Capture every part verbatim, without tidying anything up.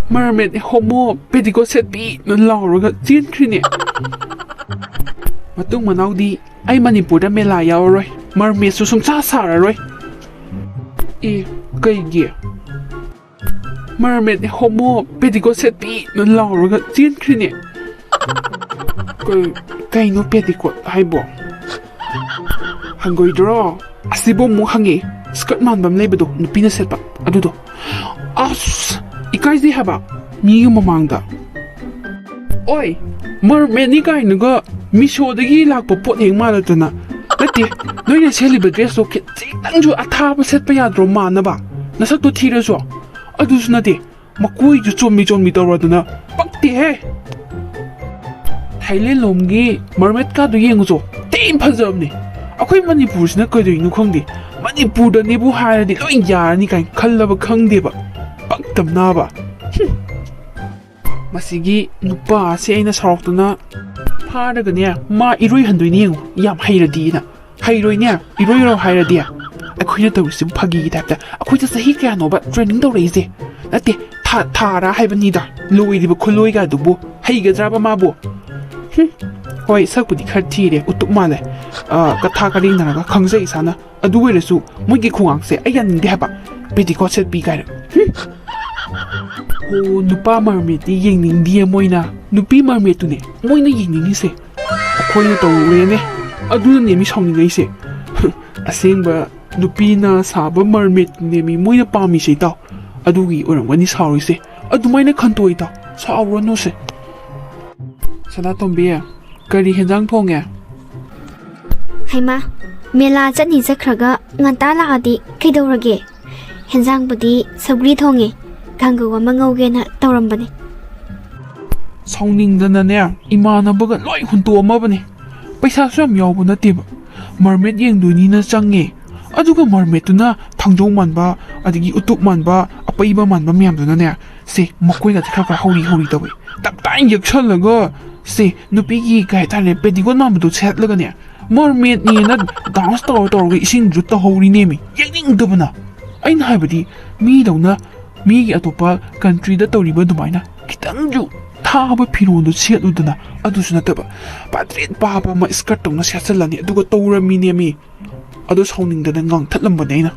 "Mermaid ꯍꯣꯃꯣ, petticoat ꯁꯦꯠꯄꯤꯅ" ꯂꯥꯎꯔꯒ ꯆꯦꯟꯈ꯭ꯔꯤꯅꯦ꯫ ꯃꯇꯨꯡ ꯃꯅꯥꯎꯗꯤ ꯑꯩ ꯃꯅꯤꯄꯨꯔꯗ ꯃꯦꯂꯥ ꯌꯥꯎꯔꯔꯣꯏ, ꯃꯔꯃꯦꯠꯁꯨ ꯁꯨꯡꯁꯥ ꯁꯥꯔꯔꯣꯏ꯫ "ꯑꯦ, ꯀꯩꯒꯤ?" "ꯃꯔꯃꯦꯠ ꯍꯣꯃꯣ, ꯄꯦꯇꯤꯀꯣꯠ ꯁꯦꯠꯄꯤꯅ" ꯂꯥꯎꯔꯒ ꯆꯦꯟꯈ꯭ꯔꯤꯅꯦ꯫ "ꯀꯩ-, ꯀꯩꯅꯣ ꯄꯦꯇꯤꯀꯣꯠ ꯍꯥꯏꯕꯣ?" "ꯍꯪꯒꯣꯏꯗ꯭ꯔꯣ? ꯑꯁꯤꯕꯨ ꯑꯃꯨꯛ ꯍꯪꯉꯦ, ꯁ꯭ꯀꯔꯠ ꯃꯥꯟꯕ ꯑꯃ ꯂꯩꯕꯗꯣ, ꯅꯨꯄꯤꯅ ꯁꯦꯠꯄ ꯑꯗꯨꯗꯣ꯫ ꯑꯁ, ꯏꯀꯥꯏꯖꯩ ꯍꯥꯏꯕ ꯃꯤꯒꯤ ꯃꯃꯥꯡꯗ꯫ ꯑꯣꯏ, ꯃꯔꯃꯦꯠꯅꯤ ꯀꯥꯏꯅꯒ ꯃꯤꯁꯣꯗꯒꯤ ꯂꯥꯛꯄ ꯄꯣꯠ ꯍꯦꯛ ꯃꯥꯜꯂꯛꯇꯅ꯫ ꯅꯠꯇꯦ, ꯅꯣꯏꯅ ꯁꯦꯠꯂꯤꯕ ꯗ꯭ꯔꯦꯁꯇꯣ ꯈꯤꯇꯪꯁꯨ ꯑꯊꯥꯕ ꯁꯦꯠꯄ ꯌꯥꯗ꯭ꯔꯣ, ꯃꯥꯟꯅꯕ? ꯅꯁꯛꯇꯣ ꯊꯤꯔꯁꯨ꯫ ꯑꯗꯨꯁꯨ ꯅꯠꯇꯦ, ꯃꯀꯣꯏꯁꯨ ꯆꯣꯝꯃꯤ ꯆꯣꯝꯃꯤ ꯇꯧꯔꯗꯅ, ꯄꯛꯇꯦꯍꯦ!" ꯊꯥꯏꯂꯦꯟ ꯂꯣꯝꯒꯤ ꯃꯔꯃꯦꯠꯀꯥꯗꯣ ꯌꯦꯡꯉꯨꯆꯣ, ꯊꯤ ꯐꯖꯕꯅꯦ꯫ ꯑꯩꯈꯣꯏ ꯃꯅꯤꯄꯨꯔꯁꯤꯅ ꯀꯩꯗꯧꯔꯤꯅꯣ ꯈꯪꯗꯦ, ꯃꯅꯤꯄꯨꯔꯗꯅꯦꯕꯨ ꯍꯥꯏꯔꯗꯤ ꯂꯣꯏ ꯌꯥꯔꯅꯤ ꯀꯥꯏꯅ ꯈꯜꯂꯕ ꯈꯪꯗꯦꯕ꯫ ꯄꯛꯇꯝꯅꯕ꯫ ꯍꯨꯝ꯫ ꯃꯁꯤꯒꯤ ꯅꯨꯄꯥꯁꯦ ꯑꯩꯅ ꯁꯥꯎꯔꯛꯇꯅ ꯐꯥꯔꯒꯅꯦ, ꯃꯥ ꯏꯔꯣꯏꯍꯟꯗꯣꯏꯅꯦ ꯌꯦꯡꯉꯨ, ꯌꯥꯝ ꯍꯩꯔꯗꯤꯅ꯫ ꯍꯩꯔꯣꯏꯅꯦ, ꯏꯔꯣꯏꯔꯣ ꯍꯥꯏꯔꯗꯤ꯫ ꯑꯩꯈꯣꯏꯅ ꯇꯧꯔꯤꯁꯤꯕꯨ ꯐꯥꯒꯤꯒꯤ ꯇꯥꯏꯞꯇ꯫ ꯑꯩꯈꯣꯏꯗ ꯆꯍꯤ ꯀꯌꯥꯅꯣꯕ ꯇ꯭ꯔꯦꯅꯤꯡ ꯇꯧꯔꯛꯏꯁꯦ? ꯅꯠꯇꯦ, ꯊꯥ, ꯊꯥꯔꯥ ꯍꯥꯏꯕꯅꯤꯗ꯫ ꯂꯣꯏꯔꯤꯕ ꯈꯨꯂꯣꯏꯒ ꯑꯗꯨꯕꯨ ꯍꯩꯒꯗ꯭ꯔꯕ ꯃꯥꯕꯨ? ꯍꯨꯝ꯫ ꯍꯣꯏ, ꯁꯛꯄꯨꯗꯤ ꯈꯔ ꯊꯤꯔꯦ, ꯎꯇꯨꯞ ꯃꯥꯜꯂꯦ꯫ ꯑ, ꯀꯊꯥ ꯀꯔꯤ ꯅꯔꯒ ꯈꯪꯖꯩ ꯏꯁꯥꯅ꯫ ꯑꯗꯨ ꯑꯣꯏꯔꯁꯨ ꯃꯣꯏꯒꯤ ꯈꯨꯉꯥꯡꯁꯦ ꯑꯩ ꯌꯥꯅꯤꯡꯗꯦ ꯍꯥꯏꯕ꯫ ꯄꯦꯇꯤꯀꯣꯠ ꯁꯦꯠꯄꯤ ꯀꯥꯏꯅ꯫ ꯍꯨꯝ꯫ ꯑꯣ, ꯅꯨꯄꯥ ꯃꯔꯃꯦꯠꯇꯤ ꯌꯦꯡꯅꯤꯡꯗꯤꯌꯦ ꯃꯣꯏꯅ꯫ ꯅꯨꯄꯤ ꯃꯔꯃꯦꯠꯇꯨꯅꯦ ꯃꯣꯏꯅ ꯌꯦꯡꯅꯤꯡꯉꯤꯁꯦ꯫ ꯑꯩꯈꯣꯏꯅ ꯇꯧꯔꯨꯔꯦꯅꯦ꯫ ꯑꯗꯨꯅꯅꯦ ꯃꯤ ꯁꯥꯎꯅꯤꯡꯉꯩꯁꯦ꯫ ꯑꯁꯦꯡꯕ ꯅꯨꯄꯤꯅ ꯁꯥꯕ ꯃꯔꯃꯦꯠꯅꯦꯃꯤ ꯃꯣꯏꯅ ꯄꯥꯝꯃꯤꯁꯦ, ꯏꯇꯥꯎ꯫ ꯑꯗꯨꯒꯤ ꯑꯣꯏꯔꯝꯒꯅꯤ ꯁꯥꯎꯔꯤꯁꯦ꯫ ꯑꯗꯨꯃꯥꯏꯅ ꯈꯟꯇꯣꯛ, ꯏꯇꯥꯎ꯫ ꯁꯥꯎꯔꯅꯨꯁꯦ꯫ ꯁꯅꯥꯇꯣꯝꯕꯤ, ꯀꯔꯤ ꯍꯦꯟꯖꯥꯡ ꯊꯣꯡꯉꯦ? ꯍꯩꯃꯥ, ꯃꯦꯂꯥ ꯆꯠꯅꯤ ꯆꯠꯈ꯭ꯔꯒ ꯉꯟꯇꯥ ꯂꯥꯛꯑꯗꯤ ꯀꯩꯗꯧꯔꯒꯦ? ꯍꯦꯟꯖꯥꯡꯕꯨꯗꯤ ꯁꯧꯒ꯭ꯔꯤ ꯊꯣꯡꯉꯦ, ꯀꯥꯡꯒꯧ ꯑꯃ ꯉꯧꯒꯦꯅ ꯇꯧꯔꯝꯕꯅꯦ꯫ ꯁꯥꯎꯅꯤꯡꯗꯅꯅꯦ, ꯏꯃꯥꯟꯅꯕꯒ ꯂꯣꯏ ꯍꯨꯟꯇꯣꯛꯑꯝꯃꯕꯅꯦ꯫ ꯄꯩꯁꯥꯁꯨ ꯌꯥꯝ ꯌꯥꯎꯕ ꯅꯠꯇꯦꯕ꯫ ꯃꯔꯃꯦꯠ ꯌꯦꯡꯗꯣꯏꯅꯤꯅ ꯆꯪꯉꯦ꯫ ꯑꯗꯨꯒ ꯃꯔꯃꯦꯠꯇꯨꯅ ꯊꯥꯡꯖꯧ ꯃꯥꯟꯕ, ꯑꯗꯒꯤ ꯎꯇꯨꯞ ꯃꯥꯟꯕ, ꯑꯄꯩꯕ ꯃꯥꯟꯕ ꯃꯌꯥꯝꯗꯨꯅꯅꯦ, ꯁꯦ, ꯃꯈꯣꯏꯒꯁꯦ ꯈꯔ ꯈꯔ ꯍꯧꯔꯤ ꯍꯧꯔꯤ ꯇꯧꯋꯦ꯫ ꯇꯞ ꯇꯥꯏꯅ ꯌꯦꯛꯁꯜꯂꯒ, ꯁꯦ, ꯅꯨꯄꯤꯒꯤ ꯀꯩ ꯍꯥꯏꯇꯥꯔꯦ, ꯄꯦꯇꯤꯀꯣꯠ ꯃꯥꯟꯕꯗꯣ ꯁꯦꯠꯂꯒꯅꯦ, ꯃꯔꯃꯦꯠꯅꯦꯅ ꯗꯥꯟꯁ ꯇꯧꯔ ꯇꯧꯔꯒ ꯏꯁꯤꯡꯗꯨ ꯇꯧꯍꯧꯔꯤꯅꯦꯃꯤ꯫ ꯌꯦꯡꯅꯤꯡꯗꯕꯅ꯫ ꯑꯩꯅ ꯍꯥꯏꯕꯗꯤ, ꯃꯤꯗꯧꯅ ꯃꯤꯒꯤ ꯑꯇꯣꯞꯄ ꯀꯟꯇ꯭ꯔꯤꯗ ꯇꯧꯔꯤꯕ ꯑꯗꯨꯃꯥꯏꯅ ꯈꯤꯇꯪꯁꯨ ꯊꯥꯕ ꯐꯤꯔꯣꯜꯗꯣ ꯁꯦꯠꯂꯨꯗꯅ, ꯑꯗꯨꯁꯨ ꯅꯠꯇꯕ ꯄꯥꯇ꯭ꯔꯦꯠ ꯄꯥꯕ ꯑꯃ ꯏꯁꯀꯔꯠ ꯇꯧꯅ ꯁꯦꯠꯆꯜꯂꯅꯤ, ꯑꯗꯨꯒ ꯇꯧꯔꯝꯃꯤꯅꯦ ꯃꯤ꯫ ꯑꯗꯣ ꯁꯥꯎꯅꯤꯡꯗꯅ ꯉꯥꯡꯊꯠꯂꯝꯕꯅꯦ ꯑꯩꯅ꯫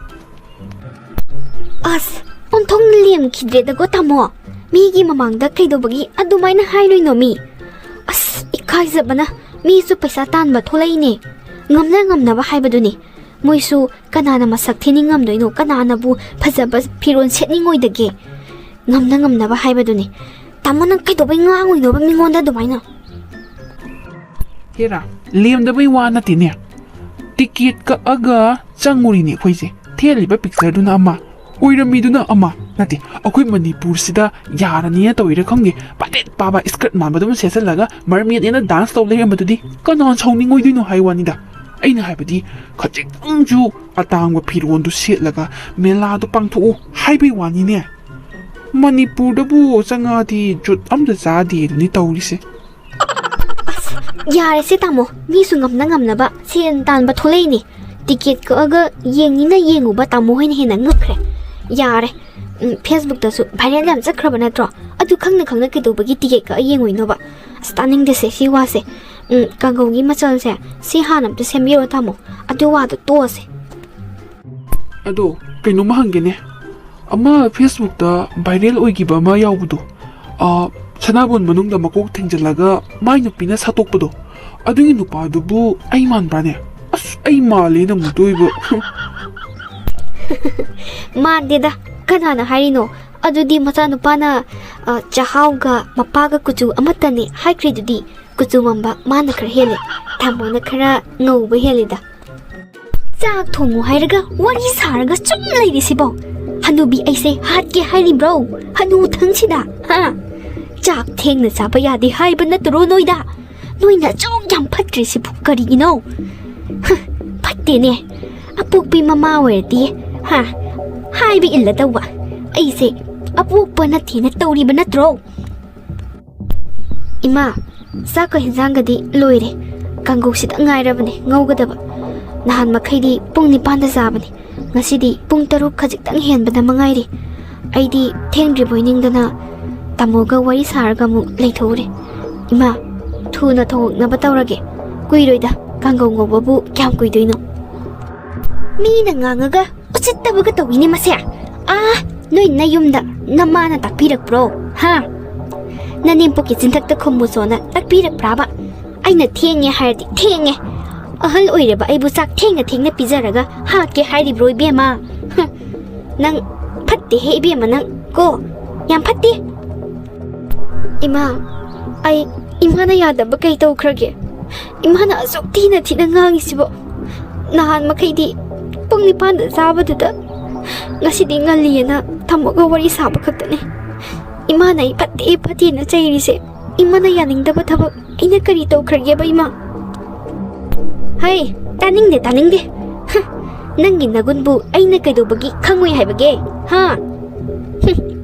ꯑꯁ, ꯑꯣꯟꯊꯣꯛꯅ ꯂꯦꯝꯈꯤꯗ꯭ꯔꯦꯗꯀꯣ ꯇꯥꯃꯣ꯫ ꯃꯤꯒꯤ ꯃꯃꯥꯡꯗ ꯀꯩꯗꯧꯕꯒꯤ ꯑꯗꯨꯃꯥꯏꯅ ꯍꯥꯏꯔꯨꯏꯅꯣ ꯃꯤ? ꯑꯁ, ꯏꯀꯥꯏꯖꯕꯅ꯫ ꯃꯤꯁꯨ ꯄꯩꯁꯥ ꯇꯥꯟꯕ ꯊꯣꯛꯂꯛꯏꯅꯦ꯫ ꯉꯝꯅ ꯉꯝꯅꯕ ꯍꯥꯏꯕꯗꯨꯅꯤ꯫ ꯃꯣꯏꯁꯨ ꯀꯅꯥꯅ ꯃꯁꯛ ꯊꯤꯅꯤꯡꯉꯝꯗꯣꯏꯅꯣ? ꯀꯅꯥꯅꯕꯨ ꯐꯖꯕ ꯐꯤꯔꯣꯜ ꯁꯦꯠꯅꯤꯡꯉꯣꯏꯗꯒꯦ? ꯉꯝꯅ ꯉꯝꯅꯕ ꯍꯥꯏꯕꯗꯨꯅꯤ꯫ ꯇꯥꯃꯣ, ꯅꯪ ꯀꯩꯗꯧꯕꯩ ꯉꯥꯡꯉꯨꯏꯅꯣꯕ ꯃꯤꯉꯣꯟꯗ ꯑꯗꯨꯃꯥꯏꯅ? ꯍꯦꯔꯥ, ꯂꯦꯝꯗꯕꯩ ꯋꯥ ꯅꯠꯇꯦꯅꯦ꯫ ꯇꯤꯀꯦꯠ ꯀꯛꯑꯒ ꯆꯪꯉꯨꯔꯤꯅꯦ ꯑꯩꯈꯣꯏꯁꯦ꯫ ꯊꯦꯠꯂꯤꯕ ꯄꯤꯛꯆꯔꯗꯨꯅ ꯑꯃ, ꯑꯣꯏꯔꯝꯃꯤꯗꯨꯅ ꯑꯃ꯫ ꯅꯠꯇꯦ, ꯑꯩꯈꯣꯏ ꯃꯅꯤꯄꯨꯔꯁꯤꯗ ꯌꯥꯔꯅꯤꯅ ꯇꯧꯔꯤꯔꯥ ꯈꯪꯗꯦ, ꯄꯥꯇ꯭ꯔꯦꯠ ꯄꯥꯕ ꯏꯁꯀꯔꯠ ꯃꯥꯟꯕꯗꯨ ꯑꯃ ꯁꯦꯠꯆꯜꯂꯒ ꯃꯔꯃꯦꯗꯅ ꯗꯥꯟꯁ ꯇꯧ ꯂꯩꯔꯝꯕꯗꯨꯗꯤ ꯀꯅꯥ ꯁꯥꯎꯅꯤꯡꯉꯣꯏꯗꯣꯏꯅꯣ ꯍꯥꯏ ꯋꯥꯅꯤꯗ꯫ ꯑꯩꯅ ꯍꯥꯏꯕꯗꯤ, ꯈꯖꯤꯛꯇꯪꯁꯨ ꯑꯇꯥꯡꯕ ꯐꯤꯔꯣꯜꯗꯨ ꯁꯦꯠꯂꯒ ꯃꯦꯂꯥꯗꯨ ꯄꯥꯡꯊꯣꯛꯎ ꯍꯥꯏꯕꯩ ꯋꯥꯅꯤꯅꯦ꯫ ꯃꯅꯤꯄꯨꯔꯗꯕꯨ ꯆꯪꯉꯛꯑꯗꯤ ꯖꯨꯠ ꯑꯝꯇ ꯆꯥꯗꯦꯗꯨꯅꯤ ꯇꯧꯔꯤꯁꯦ꯫ ꯑꯁ, ꯌꯥꯔꯦꯁꯦ ꯇꯥꯃꯣ, ꯃꯤꯁꯨ ꯉꯝꯅ ꯉꯝꯅꯕ ꯁꯦꯟ ꯇꯥꯟꯕ ꯊꯣꯛꯂꯛꯏꯅꯦ꯫ ꯇꯤꯀꯦꯠ ꯀꯛꯑꯒ ꯌꯦꯡꯅꯤꯅ ꯌꯦꯡꯉꯨꯕ ꯇꯥꯃꯣ ꯍꯣꯏꯅ ꯍꯦꯟꯅ ꯉꯛꯈ꯭ꯔꯦ꯫ ꯌꯥꯔꯦ꯫ ꯎꯝ, ꯐꯦꯁꯕꯨꯛꯇꯁꯨ ꯚꯥꯏꯔꯦꯜ ꯌꯥꯝ ꯆꯠꯈ꯭ꯔꯕ ꯅꯠꯇ꯭ꯔꯣ? ꯑꯗꯨ ꯈꯪꯅ ꯈꯪꯅ ꯀꯩꯗꯧꯕꯒꯤ ꯇꯤꯀꯦꯠ ꯀꯛꯑ ꯌꯦꯡꯉꯨꯏꯅꯣꯕ? ꯑꯁ, ꯇꯥꯅꯤꯡꯗꯦꯁꯦ ꯁꯤ ꯋꯥꯁꯦ꯫ ꯎꯝ, ꯀꯥꯡꯒꯧꯒꯤ ꯃꯆꯜꯁꯦ ꯁꯤ ꯍꯥꯟꯅ ꯑꯝꯇ ꯁꯦꯝꯕꯤꯔꯣ ꯇꯥꯃꯣ꯫ ꯑꯗꯨ ꯋꯥꯗꯣ ꯇꯣꯛꯑꯁꯦ꯫ ꯑꯗꯣ ꯀꯩꯅꯣꯝꯃ ꯍꯪꯒꯦꯅꯦ, ꯑꯃ ꯐꯦꯁꯕꯨꯛꯇ ꯚꯥꯏꯔꯦꯜ ꯑꯣꯏꯈꯤꯕ ꯑꯃ ꯌꯥꯎꯕꯗꯣ, ꯑ, ꯁꯅꯥꯕꯨꯟ ꯃꯅꯨꯡꯗ ꯃꯀꯣꯛ ꯊꯦꯡꯖꯤꯜꯂꯒ ꯃꯥꯏ ꯅꯨꯄꯤꯅ ꯁꯠꯇꯣꯛꯄꯗꯣ, ꯑꯗꯨꯒꯤ ꯅꯨꯄꯥꯗꯨꯕꯨ ꯑꯩ ꯃꯥꯟꯕ꯭ꯔꯥꯅꯦ? ꯑꯁ, ꯑꯩ ꯃꯥꯜꯂꯦꯅ ꯑꯃꯨꯛꯇ ꯑꯣꯏꯕ꯫ ꯃꯥꯟꯗꯦꯗ, ꯀꯅꯥꯅ ꯍꯥꯏꯔꯤꯅꯣ? ꯑꯗꯨꯗꯤ ꯃꯆꯥꯅꯨꯄꯥꯅ, ꯑ, ꯆꯥꯛꯍꯥꯎꯒ ꯃꯄꯥꯒ ꯀꯨꯆꯨ ꯑꯃꯠꯇꯅꯦ ꯍꯥꯏꯈ꯭ꯔꯤꯗꯨꯗꯤ꯫ ꯀꯨꯆꯨ ꯃꯝꯕ ꯃꯥꯅ ꯈꯔ ꯍꯦꯜꯂꯦ, ꯇꯥꯃꯣꯅ ꯈꯔ ꯉꯧꯕ ꯍꯦꯜꯂꯤꯗ꯫ ꯆꯥꯛ ꯊꯣꯡꯉꯨ ꯍꯥꯏꯔꯒ ꯋꯥꯔꯤ ꯁꯥꯔꯒ ꯁꯨꯝ ꯂꯩꯔꯤꯁꯤꯕꯣ? ꯍꯅꯨꯕꯤ ꯑꯩꯁꯦ ꯍꯥꯠꯀꯦ ꯍꯥꯏꯔꯤꯕ꯭ꯔꯣ? ꯍꯅꯨ ꯊꯪꯁꯤꯗ, ꯍꯥ? ꯆꯥꯛ ꯊꯦꯡꯅ ꯆꯥꯕ ꯌꯥꯗꯦ ꯍꯥꯏꯕ ꯅꯠꯇ꯭ꯔꯣ ꯅꯣꯏꯗ? ꯅꯣꯏꯅ ꯑꯁꯨꯛ ꯌꯥꯝ ꯐꯠꯇ꯭ꯔꯤꯁꯤꯕꯨ ꯀꯔꯤꯒꯤꯅꯣ? ꯍ, ꯐꯠꯇꯦꯅꯦ꯫ ꯑꯄꯣꯛꯄꯤ ꯃꯃꯥ ꯑꯣꯏꯔꯗꯤ, ꯍꯥ, ꯍꯥꯏꯕ ꯏꯜꯂꯗꯧꯕ꯫ ꯑꯩꯁꯦ ꯑꯄꯣꯛꯄ ꯅꯠꯇꯦꯅ ꯇꯧꯔꯤꯕ ꯅꯠꯇ꯭ꯔꯣ? ꯏꯃꯥ, ꯆꯥꯛꯀ ꯍꯤꯟꯖꯥꯡꯒꯗꯤ ꯂꯣꯏꯔꯦ꯫ ꯀꯥꯡꯒꯧꯁꯤꯗ ꯉꯥꯏꯔꯕꯅꯦ ꯉꯧꯒꯗꯕ꯫ ꯅꯍꯥꯟ ꯃꯈꯩꯗꯤ ꯄꯨꯡ ꯅꯤꯄꯥꯟꯗ ꯆꯥꯕꯅꯤ꯫ ꯉꯁꯤꯗꯤ ꯄꯨꯡ ꯇꯔꯨꯛ ꯈꯖꯤꯛꯇꯪ ꯍꯦꯟꯕꯗ ꯃꯉꯥꯏꯔꯤ꯫ ꯑꯩꯗꯤ ꯊꯦꯡꯗ꯭ꯔꯤꯕꯣꯏ ꯅꯤꯡꯗꯅ ꯇꯥꯃꯣꯒ ꯋꯥꯔꯤ ꯁꯥꯔꯒ ꯑꯃꯨꯛ ꯂꯩꯊꯣꯛꯎꯔꯦ꯫ ꯏꯃꯥ, ꯊꯨꯅ ꯊꯣꯡꯉꯛꯅꯕ ꯇꯧꯔꯒꯦ꯫ ꯀꯨꯏꯔꯣꯏꯗ, ꯀꯥꯡꯒꯧ ꯉꯧꯕꯕꯨ ꯀꯌꯥꯝ ꯀꯨꯏꯗꯣꯏꯅꯣ? ꯃꯤꯅ ꯉꯥꯡꯉꯒ ꯎꯁꯤꯠꯇꯕꯒ ꯇꯧꯏꯅꯦ ꯃꯁꯦ꯫ ꯑꯥ, ꯅꯣꯏ ꯅꯌꯨꯝꯗ ꯅꯃꯥꯅ ꯇꯥꯛꯄꯤꯔꯛꯄ꯭ꯔꯣ? ꯍꯥ? ꯅꯅꯦꯝꯄꯣꯛꯀꯤ ꯆꯤꯟꯊꯛꯇ ꯈꯨꯝꯃꯨ ꯆꯣꯅ ꯇꯥꯛꯄꯤꯔꯛꯄ꯭ꯔꯥꯕ? ꯑꯩꯅ ꯊꯦꯡꯉꯦ ꯍꯥꯏꯔꯗꯤ ꯊꯦꯡꯉꯦ꯫ ꯑꯍꯜ ꯑꯣꯏꯔꯕ ꯑꯩꯕꯨ ꯆꯥꯛ ꯊꯦꯡꯅ ꯊꯦꯡꯅ ꯄꯤꯖꯔꯒ ꯍꯥꯠꯀꯦ ꯍꯥꯏꯔꯤꯕ꯭ꯔꯣ, ꯏꯕꯦꯝꯃ? ꯍ, ꯅꯪ ꯐꯠꯇꯦꯍꯦ, ꯏꯕꯦꯝꯃ, ꯅꯪ ꯀꯣ꯫ ꯌꯥꯝ ꯐꯠꯇꯦ꯫ ꯏꯃꯥ, ꯑꯩ ꯏꯃꯥꯅ ꯌꯥꯗꯕ ꯀꯩ ꯇꯧꯈ꯭ꯔꯒꯦ? ꯏꯃꯥꯅ ꯑꯁꯨꯛ ꯊꯤꯅ ꯊꯤꯅ ꯉꯥꯡꯉꯤꯁꯤꯕꯣ? ꯅꯍꯥꯟ ꯃꯈꯩꯗꯤ ꯄꯨꯡ ꯅꯤꯄꯥꯟꯗ ꯆꯥꯕꯗꯨꯗ ꯉꯁꯤꯗꯤ ꯉꯜꯂꯤꯑꯅ ꯊꯝꯃꯒ ꯋꯥꯔꯤ ꯁꯥꯕ ꯈꯛꯇꯅꯦ꯫ ꯏꯃꯥꯅ ꯑꯩ ꯐꯠꯇꯦ ꯐꯠꯇꯦꯅ ꯆꯩꯔꯤꯁꯦ ꯏꯃꯥꯅ ꯌꯥꯅꯤꯡꯗꯕ ꯊꯕꯛ ꯑꯩꯅ ꯀꯔꯤ ꯇꯧꯈ꯭ꯔꯒꯦꯕ, ꯏꯃꯥ? ꯍꯩ, ꯇꯥꯅꯤꯡꯗꯦ, ꯇꯥꯅꯤꯡꯗꯦ꯫ ꯍ, ꯅꯪꯒꯤ ꯅꯒꯨꯟꯕꯨ ꯑꯩꯅ ꯀꯩꯗꯧꯕꯒꯤ ꯈꯪꯉꯣꯏ ꯍꯥꯏꯕꯒꯦ? ꯍꯥ? ꯍꯨꯝ,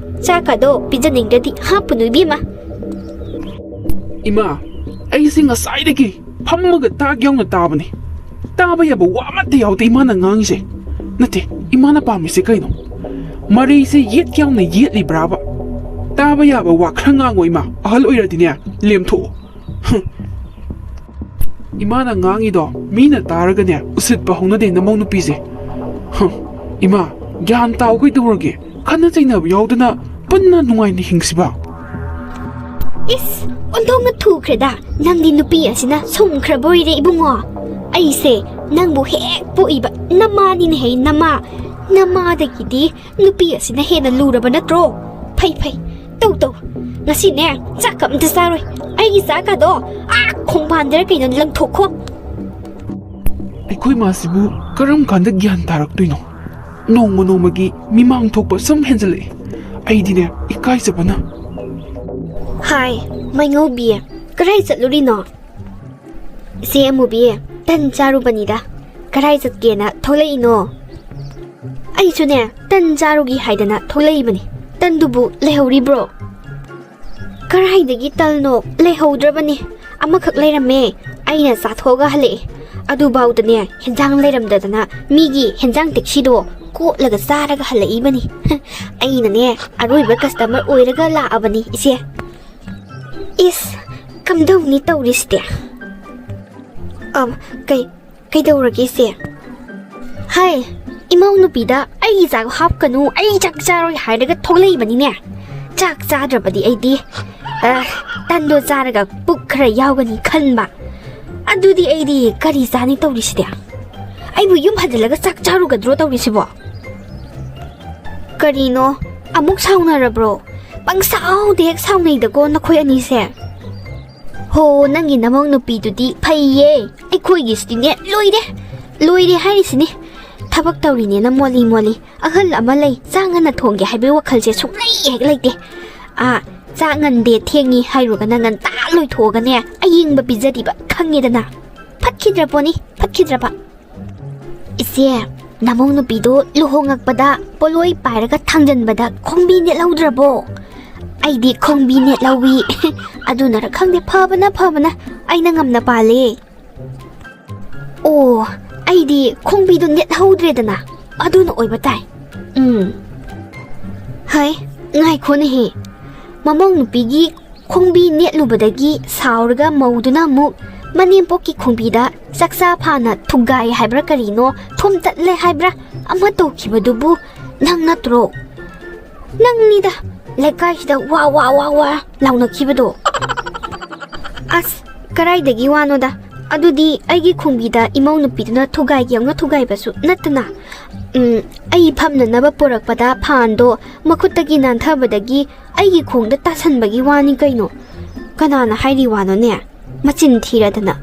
ꯆꯥꯛꯀꯗꯣ ꯄꯤꯖꯅꯤꯡꯗ꯭ꯔꯗꯤ ꯍꯥꯞꯄꯨꯅꯨ, ꯏꯕꯦꯝꯃ꯫ ꯏꯃꯥ, ꯑꯩꯁꯦ ꯉꯁꯥꯏꯗꯒꯤ ꯐꯝꯃꯒ ꯇꯥꯛ ꯌꯥꯎꯅ ꯇꯥꯕꯅꯤ꯫ ꯇꯥꯕ ꯌꯥꯕ ꯋꯥ ꯑꯃꯠꯇ ꯌꯥꯎꯗꯦ ꯏꯃꯥꯅ ꯉꯥꯡꯉꯤꯁꯦ꯫ ꯅꯠꯇꯦ, ꯏꯃꯥꯅ ꯄꯥꯝꯃꯤꯁꯦ ꯀꯩꯅꯣ? ꯃꯔꯩꯁꯦ ꯌꯦꯠ ꯌꯥꯎꯅ ꯌꯦꯠꯂꯤꯕ꯭ꯔꯥꯕ? ꯇꯥꯕ ꯌꯥꯕ ꯋꯥ ꯈꯔ ꯉꯥꯡꯉꯣ ꯏꯃꯥ, ꯑꯍꯜ ꯑꯣꯏꯔꯗꯤꯅꯦ, ꯂꯦꯝꯊꯣꯛꯑꯣ꯫ ꯍꯨꯝ꯫ ꯏꯃꯥꯅ ꯉꯥꯡꯉꯤꯗꯣ ꯃꯤꯅ ꯇꯥꯔꯒꯅꯦ ꯎꯁꯤꯠꯄ ꯍꯧꯅꯗꯦ ꯅꯃꯧ ꯅꯨꯄꯤꯁꯦ꯫ ꯍꯨꯝ꯫ ꯏꯃꯥ, ꯒ꯭ꯌꯥꯟ ꯇꯥꯎ ꯀꯩꯗꯧꯔꯒꯦ? ꯈꯠꯅ ꯆꯩꯅꯕ ꯌꯥꯎꯗꯅ ꯄꯨꯟꯅ ꯅꯨꯡꯉꯥꯏꯅ ꯍꯤꯡꯁꯤꯕ꯫ ꯏꯁ, ꯑꯣꯟꯊꯣꯛꯅ ꯊꯨꯈ꯭ꯔꯦꯗ꯫ ꯅꯪꯗꯤ ꯅꯨꯄꯤ ꯑꯁꯤꯅ ꯁꯨꯝꯈ꯭ꯔꯕ ꯑꯣꯏꯔꯦ ꯏꯕꯨꯡꯉꯣ꯫ ꯑꯩꯁꯦ ꯅꯪꯕꯨ ꯍꯦꯛ ꯄꯣꯛꯏꯕ ꯅꯃꯥꯅꯤꯅꯦꯍꯦ, ꯅꯃꯥ꯫ ꯅꯃꯥꯗꯒꯤꯗꯤ ꯅꯨꯄꯤ ꯑꯁꯤꯅ ꯍꯦꯟꯅ ꯂꯨꯔꯕ ꯅꯠꯇ꯭ꯔꯣ? ꯐꯩ, ꯐꯩ, ꯇꯧ, ꯇꯧ꯫ ꯉꯁꯤꯅꯦ ꯆꯥꯛꯀ ꯑꯝꯇ ꯆꯥꯔꯣꯏ꯫ ꯑꯩꯒꯤ ꯆꯥꯛꯀꯗꯣ ꯑꯥ ꯈꯣꯡꯕꯥꯟꯗꯔ ꯀꯩꯅꯣ ꯂꯪꯊꯣꯛꯈꯣ꯫ ꯑꯩꯈꯣꯏ ꯃꯥꯁꯤꯕꯨ ꯀꯔꯝ ꯀꯥꯟꯗ ꯒ꯭ꯌꯥꯟ ꯇꯥꯔꯛꯇꯣꯏꯅꯣ? ꯅꯣꯡꯃ ꯅꯣꯡꯃꯒꯤ ꯃꯤꯃꯥꯡ ꯊꯣꯛꯄ ꯁꯨꯝ ꯍꯦꯟꯖꯜꯂꯛꯑꯦ꯫ ꯑꯩꯗꯤꯅꯦ ꯏꯀꯥꯏꯖꯕꯅ꯫ ꯍꯥꯏ, ꯃꯩꯉꯧꯕꯤ, ꯀꯔꯥꯏ ꯆꯠꯂꯨꯔꯤꯅꯣ? ꯏꯆꯦ ꯑꯃꯨꯕꯤ, ꯇꯟ ꯆꯥꯔꯨꯕꯅꯤꯗ꯫ ꯀꯔꯥꯏ ꯆꯠꯀꯦꯅ ꯊꯣꯛꯂꯛꯏꯅꯣ? ꯑꯩꯁꯨꯅꯦ ꯇꯟ ꯆꯥꯔꯨꯒꯤ ꯍꯥꯏꯗꯅ ꯊꯣꯛꯂꯛꯏꯕꯅꯤ꯫ ꯇꯟꯗꯨꯕꯨ ꯂꯩꯍꯧꯔꯤꯕ꯭ꯔꯣ? ꯀꯔꯥꯏꯗꯒꯤ ꯇꯜꯅꯣ? ꯂꯩꯍꯧꯗ꯭ꯔꯕꯅꯤ꯫ ꯑꯃꯈꯛ ꯂꯩꯔꯝꯃꯦ꯫ ꯑꯩꯅ ꯆꯥꯊꯣꯛꯑꯒ ꯍꯜꯂꯛꯑꯦ꯫ ꯑꯗꯨꯐꯥꯎꯗꯅꯦ ꯍꯦꯟꯖꯥꯡ ꯂꯩꯔꯝꯗꯗꯅ ꯃꯤꯒꯤ ꯍꯦꯟꯖꯥꯡ ꯇꯦꯛꯁꯤꯗꯣ ꯀꯣꯠꯂꯒ ꯆꯥꯔꯒ ꯍꯜꯂꯛꯏꯕꯅꯤ꯫ ꯑꯩꯅꯅꯦ, ꯑꯔꯣꯏꯕ ꯀꯁꯇꯃꯔ ꯑꯣꯏꯔꯒ ꯂꯥꯛꯑꯕꯅꯤ, ꯏꯆꯦ꯫ ꯏꯁ, ꯀꯝꯗꯧꯅꯤ ꯇꯧꯔꯤꯁꯤꯗꯤ? ꯑꯝ, ꯀꯩ, ꯀꯩꯗꯧꯔꯒꯦ, ꯏꯆꯦ? ꯍꯥꯏ, ꯏꯃꯧ ꯅꯨꯄꯤꯗ ꯑꯩꯒꯤ ꯆꯥꯛ ꯍꯥꯞꯀꯅꯨ, ꯑꯩ ꯆꯥꯛ ꯆꯥꯔꯣꯏ ꯍꯥꯏꯔꯒ ꯊꯣꯛꯂꯛꯏꯕꯅꯤꯅꯦ꯫ ꯆꯥꯛ ꯆꯥꯗ꯭ꯔꯕꯗꯤ ꯑꯩꯗꯤ, ꯑ, ꯇꯟꯗꯣ ꯆꯥꯔꯒ ꯄꯨꯛ ꯈꯔ ꯌꯥꯎꯒꯅꯤ ꯈꯟꯕ꯫ ꯑꯗꯨꯗꯤ ꯑꯩꯗꯤ ꯀꯔꯤ ꯆꯥꯅꯤ ꯇꯧꯔꯤꯁꯤꯗꯤ? ꯑꯩꯕꯨ ꯌꯨꯝ ꯍꯟꯖꯤꯜꯂꯒ ꯆꯥꯛ ꯆꯥꯔꯨꯒꯗ꯭ꯔꯣ ꯇꯧꯔꯤꯁꯤꯕꯣ? ꯀꯔꯤꯅꯣ? ꯑꯃꯨꯛ ꯁꯥꯎꯅꯔꯕ꯭ꯔꯣ? ꯄꯪꯁꯥꯎꯗ ꯍꯦꯛ ꯁꯥꯎꯅꯩꯗꯀꯣ ꯅꯈꯣꯏ ꯑꯅꯤꯁꯦ꯫ ꯍꯣ, ꯅꯪꯒꯤ ꯅꯃꯧ ꯅꯨꯄꯤꯗꯨꯗꯤ ꯐꯩꯌꯦ꯫ ꯑꯩꯈꯣꯏꯒꯤꯁꯤꯗꯤꯅꯦ, ꯂꯣꯏꯔꯦ꯫ ꯂꯣꯏꯔꯦ ꯍꯥꯏꯔꯤꯁꯤꯅꯤ꯫ ꯊꯕꯛ ꯇꯧꯔꯤꯅꯦꯅ ꯃꯣꯜꯂꯤ ꯃꯣꯜꯂꯤ꯫ ꯑꯍꯜ ꯑꯃ ꯂꯩ, ꯆꯥꯛ ꯉꯟꯅ ꯊꯣꯡꯒꯦ ꯍꯥꯏꯕꯒꯤ ꯋꯥꯈꯜꯁꯦ ꯁꯨꯡꯂꯩ ꯍꯦꯛ ꯂꯩꯇꯦ꯫ ꯑꯥ, ꯆꯥꯛ ꯉꯟꯗꯦ, ꯊꯦꯡꯉꯤ ꯍꯥꯏꯔꯨꯒꯅ ꯉꯟꯇꯥ ꯂꯣꯏꯊꯣꯛꯑꯒꯅꯦ, ꯑꯌꯤꯡꯕ ꯄꯤꯖꯔꯤꯕ, ꯈꯪꯉꯦꯗꯅ꯫ ꯐꯠꯈꯤꯗ꯭ꯔ ꯄꯣꯠꯅꯤ, ꯐꯠꯈꯤꯗ꯭ꯔꯕ꯫ ꯏꯆꯦ, ꯅꯃꯧ ꯅꯨꯄꯤꯗꯣ ꯂꯨꯍꯣꯡꯉꯛꯄꯗ ꯄꯣꯠꯂꯣꯏ ꯄꯥꯏꯔꯒ ꯊꯥꯡꯖꯟꯕꯗ ꯈꯣꯡꯕꯤ ꯅꯦꯠꯍꯧꯗ꯭ꯔꯕꯣ? ꯑꯩꯗꯤ ꯈꯣꯡꯕꯤ ꯅꯦꯠꯍꯧꯋꯤ꯫ ꯑꯗꯨꯅꯔ ꯈꯪꯗꯦ, ꯐꯕꯅ ꯐꯕꯅ ꯑꯩꯅ ꯉꯝꯅ ꯄꯥꯜꯂꯦ꯫ ꯑꯣ, ꯑꯩꯗꯤ ꯈꯣꯡꯕꯤꯗꯣ ꯅꯦꯠꯍꯧꯗ꯭ꯔꯦꯗꯅ, ꯑꯗꯨꯅ ꯑꯣꯏꯕ ꯇꯥꯏ꯫ ꯎꯝ꯫ ꯍꯩ, ꯉꯥꯏꯈꯣꯅꯦꯍꯦ꯫ ꯃꯃꯧ ꯅꯨꯄꯤꯒꯤ ꯈꯣꯡꯕꯤ ꯅꯦꯠꯂꯨꯕꯗꯒꯤ ꯁꯥꯎꯔꯒ ꯃꯧꯗꯨꯅ ꯑꯃꯨꯛ ꯃꯅꯦꯝꯄꯣꯛꯀꯤ ꯈꯣꯡꯕꯤꯗ ꯆꯥꯛꯆꯥ ꯐꯥꯅ ꯊꯨꯒꯥꯏ ꯍꯥꯏꯕ꯭ꯔꯥ ꯀꯔꯤꯅꯣ, ꯊꯣꯝꯇꯠꯂꯦ ꯍꯥꯏꯕ꯭ꯔꯥ ꯑꯃ ꯇꯧꯈꯤꯕꯗꯨꯕꯨ ꯅꯪ ꯅꯠꯇ꯭ꯔꯣ? ꯅꯪꯅꯤꯗ, ꯂꯩꯀꯥꯏꯁꯤꯗ ꯋꯥ ꯋꯥ ꯋꯥ ꯋꯥ ꯂꯥꯎꯅꯈꯤꯕꯗꯣ꯫ ꯑꯁ, ꯀꯔꯥꯏꯗꯒꯤ ꯋꯥꯅꯣꯗ? ꯑꯗꯨꯗꯤ ꯑꯩꯒꯤ ꯈꯣꯡꯕꯤꯗ ꯏꯃꯧ ꯅꯨꯄꯤꯗꯨꯅ ꯊꯨꯒꯥꯏꯒꯦ ꯌꯥꯎꯅ ꯊꯨꯒꯥꯏꯕꯁꯨ ꯅꯠꯇꯅ꯫ ꯎꯝ, ꯑꯩ ꯐꯝꯅꯅꯕ ꯄꯨꯔꯛꯄꯗ ꯐꯥꯟꯗꯣ ꯃꯈꯨꯠꯇꯒꯤ ꯅꯥꯟꯊꯕꯗꯒꯤ ꯑꯩꯒꯤ ꯈꯣꯡꯗ ꯇꯥꯁꯟꯕꯒꯤ ꯋꯥꯅꯤ ꯀꯩꯅꯣ꯫ ꯀꯅꯥꯅ ꯍꯥꯏꯔꯤ ꯋꯥꯅꯣꯅꯦ? ꯃꯆꯤꯟ ꯊꯤꯔꯗꯅ꯫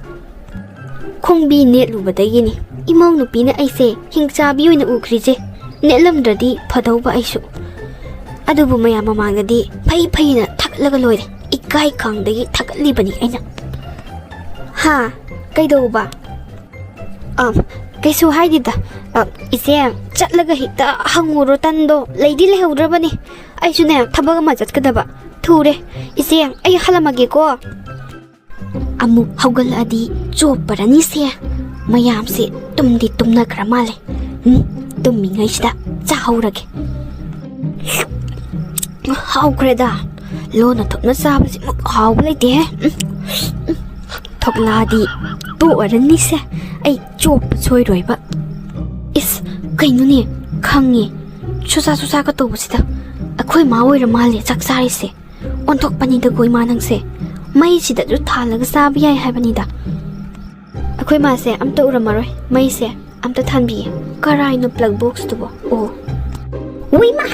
ꯈꯣꯡꯕꯤ ꯅꯦꯠꯂꯨꯕꯗꯒꯤꯅꯤ ꯏꯃꯧ ꯅꯨꯄꯤꯅ ꯑꯩꯁꯦ ꯍꯤꯡꯆꯥꯕꯤ ꯑꯣꯏꯅ ꯎꯈ꯭ꯔꯤꯁꯦ꯫ ꯅꯦꯠꯂꯝꯗ꯭ꯔꯗꯤ ꯐꯗꯧꯕ ꯑꯩꯁꯨ꯫ ꯑꯗꯨꯕꯨ ꯃꯌꯥꯝ ꯃꯃꯥꯡꯗꯗꯤ ꯐꯩ ꯐꯩꯅ ꯊꯥꯒꯠꯂꯒ ꯂꯣꯏꯔꯦ꯫ ꯏꯀꯥꯏ ꯈꯪꯗꯒꯤ ꯊꯥꯒꯠꯂꯤꯕꯅꯤ ꯑꯩꯅ꯫ ꯍꯥ? ꯀꯩꯗꯧꯕ? ꯑ, ꯀꯩꯁꯨ ꯍꯥꯏꯗꯦꯗ꯫ ꯑ, ꯏꯆꯦ, ꯆꯠꯂꯒ ꯍꯦꯛꯇ ꯍꯪꯉꯨꯔꯣ ꯇꯟꯗꯣ꯫ ꯂꯩꯗꯤ ꯂꯩꯍꯧꯗ꯭ꯔꯕꯅꯤ꯫ ꯑꯩꯁꯨꯅꯦ, ꯊꯕꯛ ꯑꯃ ꯆꯠꯀꯗꯕ꯫ ꯊꯨꯔꯦ꯫ ꯏꯆꯦ, ꯑꯩ ꯍꯜꯂꯝꯃꯒꯦꯀꯣ꯫ ꯑꯃꯨꯛ ꯍꯧꯒꯠꯂꯛꯑꯗꯤ ꯆꯣꯞꯄꯔꯅꯤꯁꯦ꯫ ꯃꯌꯥꯝꯁꯦ ꯇꯨꯝꯗꯤ ꯇꯨꯝꯅꯈ꯭ꯔ ꯃꯥꯜꯂꯦ꯫ ꯎꯝ, ꯇꯨꯝꯃꯤꯉꯩꯁꯤꯗ ꯆꯥꯍꯧꯔꯒꯦ꯫ ꯍꯥꯎꯈ꯭ꯔꯦꯗ꯫ ꯂꯣꯟꯅ ꯊꯣꯛꯅ ꯆꯥꯕꯁꯤꯃꯨꯛ ꯍꯥꯎꯕ ꯂꯩꯇꯦꯍꯦ꯫ ꯎꯝ, ꯎꯝ꯫ ꯊꯣꯛꯂꯛꯑꯗꯤ ꯇꯣꯛꯑꯔꯅꯤꯁꯦ꯫ ꯑꯩ ꯆꯣꯞꯄ ꯁꯣꯏꯔꯣꯏꯕ꯫ ꯏꯁ, ꯀꯩꯅꯣꯅꯦ? ꯈꯪꯉꯦ꯫ ꯁꯨꯁꯥ ꯁꯨꯁꯥꯒ ꯇꯧꯕꯁꯤꯗ꯫ ꯑꯩꯈꯣꯏ ꯃꯥ ꯑꯣꯏꯔ ꯃꯥꯜꯂꯦ ꯆꯥꯛ ꯆꯥꯔꯤꯁꯦ꯫ ꯑꯣꯟꯊꯣꯛꯄꯅꯤꯗꯀꯣ ꯏꯃꯥ ꯅꯪꯁꯦ꯫ ꯃꯩꯁꯤꯗꯁꯨ ꯊꯥꯜꯂꯒ ꯆꯥꯕ ꯌꯥꯏ ꯍꯥꯏꯕꯅꯤꯗ꯫ ꯑꯩꯈꯣꯏ ꯃꯥꯁꯦ ꯑꯝꯇ ꯎꯔꯝꯃꯔꯣꯏ꯫ ꯃꯩꯁꯦ ꯑꯝꯇ ꯊꯥꯟꯕꯤꯌꯦ꯫ ꯀꯔꯥꯏꯅꯣ plug boxꯇꯨꯕꯣ? ꯑꯣ꯫ ꯎꯏꯃꯥ!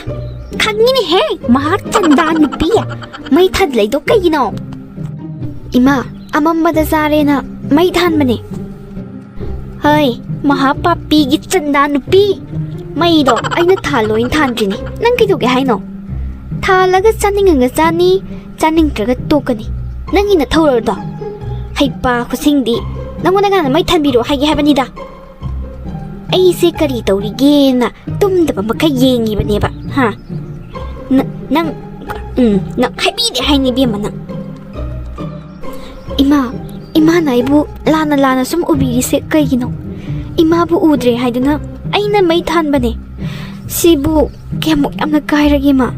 ꯈꯪꯉꯤꯅꯦꯍꯦ! ꯃꯍꯥꯛ ꯆꯟꯗꯥ ꯅꯨꯄꯤ! ꯃꯩ ꯊꯥꯗꯂꯩꯗꯣ ꯀꯩꯒꯤꯅꯣ? ꯏꯃꯥ, ꯑꯃꯝꯕꯗ ꯆꯥꯔꯦꯅ ꯃꯩ ꯊꯥꯟꯕꯅꯦ꯫ ꯍꯩ, ꯃꯍꯥ ꯄꯥꯄꯤꯒꯤ ꯆꯟꯗꯥ ꯅꯨꯄꯤ! ꯃꯩꯗꯣ ꯑꯩꯅ ꯊꯥꯜꯂꯣꯏꯅ ꯊꯥꯟꯗ꯭ꯔꯤꯅꯦ꯫ ꯅꯪ ꯀꯩꯗꯧꯒꯦ ꯍꯥꯏꯅꯣ? ꯊꯥꯜꯂꯒ ꯆꯥꯅꯤꯡꯉꯒ ꯆꯥꯅꯤ, ꯆꯥꯅꯤꯡꯗ꯭ꯔꯒ ꯇꯣꯛꯀꯅꯤ꯫ ꯅꯪꯒꯤ ꯅꯊꯧꯔꯣꯗꯣ? ꯍꯩꯄꯥ ꯈꯨꯁꯤꯡꯗꯤ! ꯅꯪꯉꯣꯟꯗ ꯀꯅꯥꯅ ꯃꯩ ꯊꯥꯟꯕꯤꯔꯣ ꯍꯥꯏꯒꯦ ꯍꯥꯏꯕꯅꯤꯗ? ꯑꯩꯁꯦ ꯀꯔꯤ ꯇꯧꯔꯤꯒꯦꯅ ꯇꯨꯝꯗꯕ ꯃꯈꯩ ꯌꯦꯡꯉꯤꯕꯅꯦꯕ, ꯍꯥ? ꯅ-, ꯅꯪ, ꯎꯝ, ꯅꯪ ꯍꯥꯏꯕꯤꯗꯦ ꯍꯥꯏꯅꯤ, ꯏꯕꯦꯝꯃ, ꯅꯪ꯫ ꯏꯃꯥ, ꯏꯃꯥꯅ ꯑꯩꯕꯨ ꯂꯥꯟꯅ ꯂꯥꯟꯅ ꯁꯨꯝ ꯎꯕꯤꯔꯤꯁꯦ ꯀꯩꯒꯤꯅꯣ? ꯏꯃꯥꯕꯨ ꯎꯗ꯭ꯔꯦ ꯍꯥꯏꯗꯨꯅ ꯑꯩꯅ ꯃꯩ ꯊꯥꯟꯕꯅꯦ꯫ ꯁꯤꯕꯨ ꯀꯌꯥꯃꯨꯛ ꯌꯥꯝꯅ ꯀꯥꯏꯔꯒꯦ, ꯏꯃꯥ?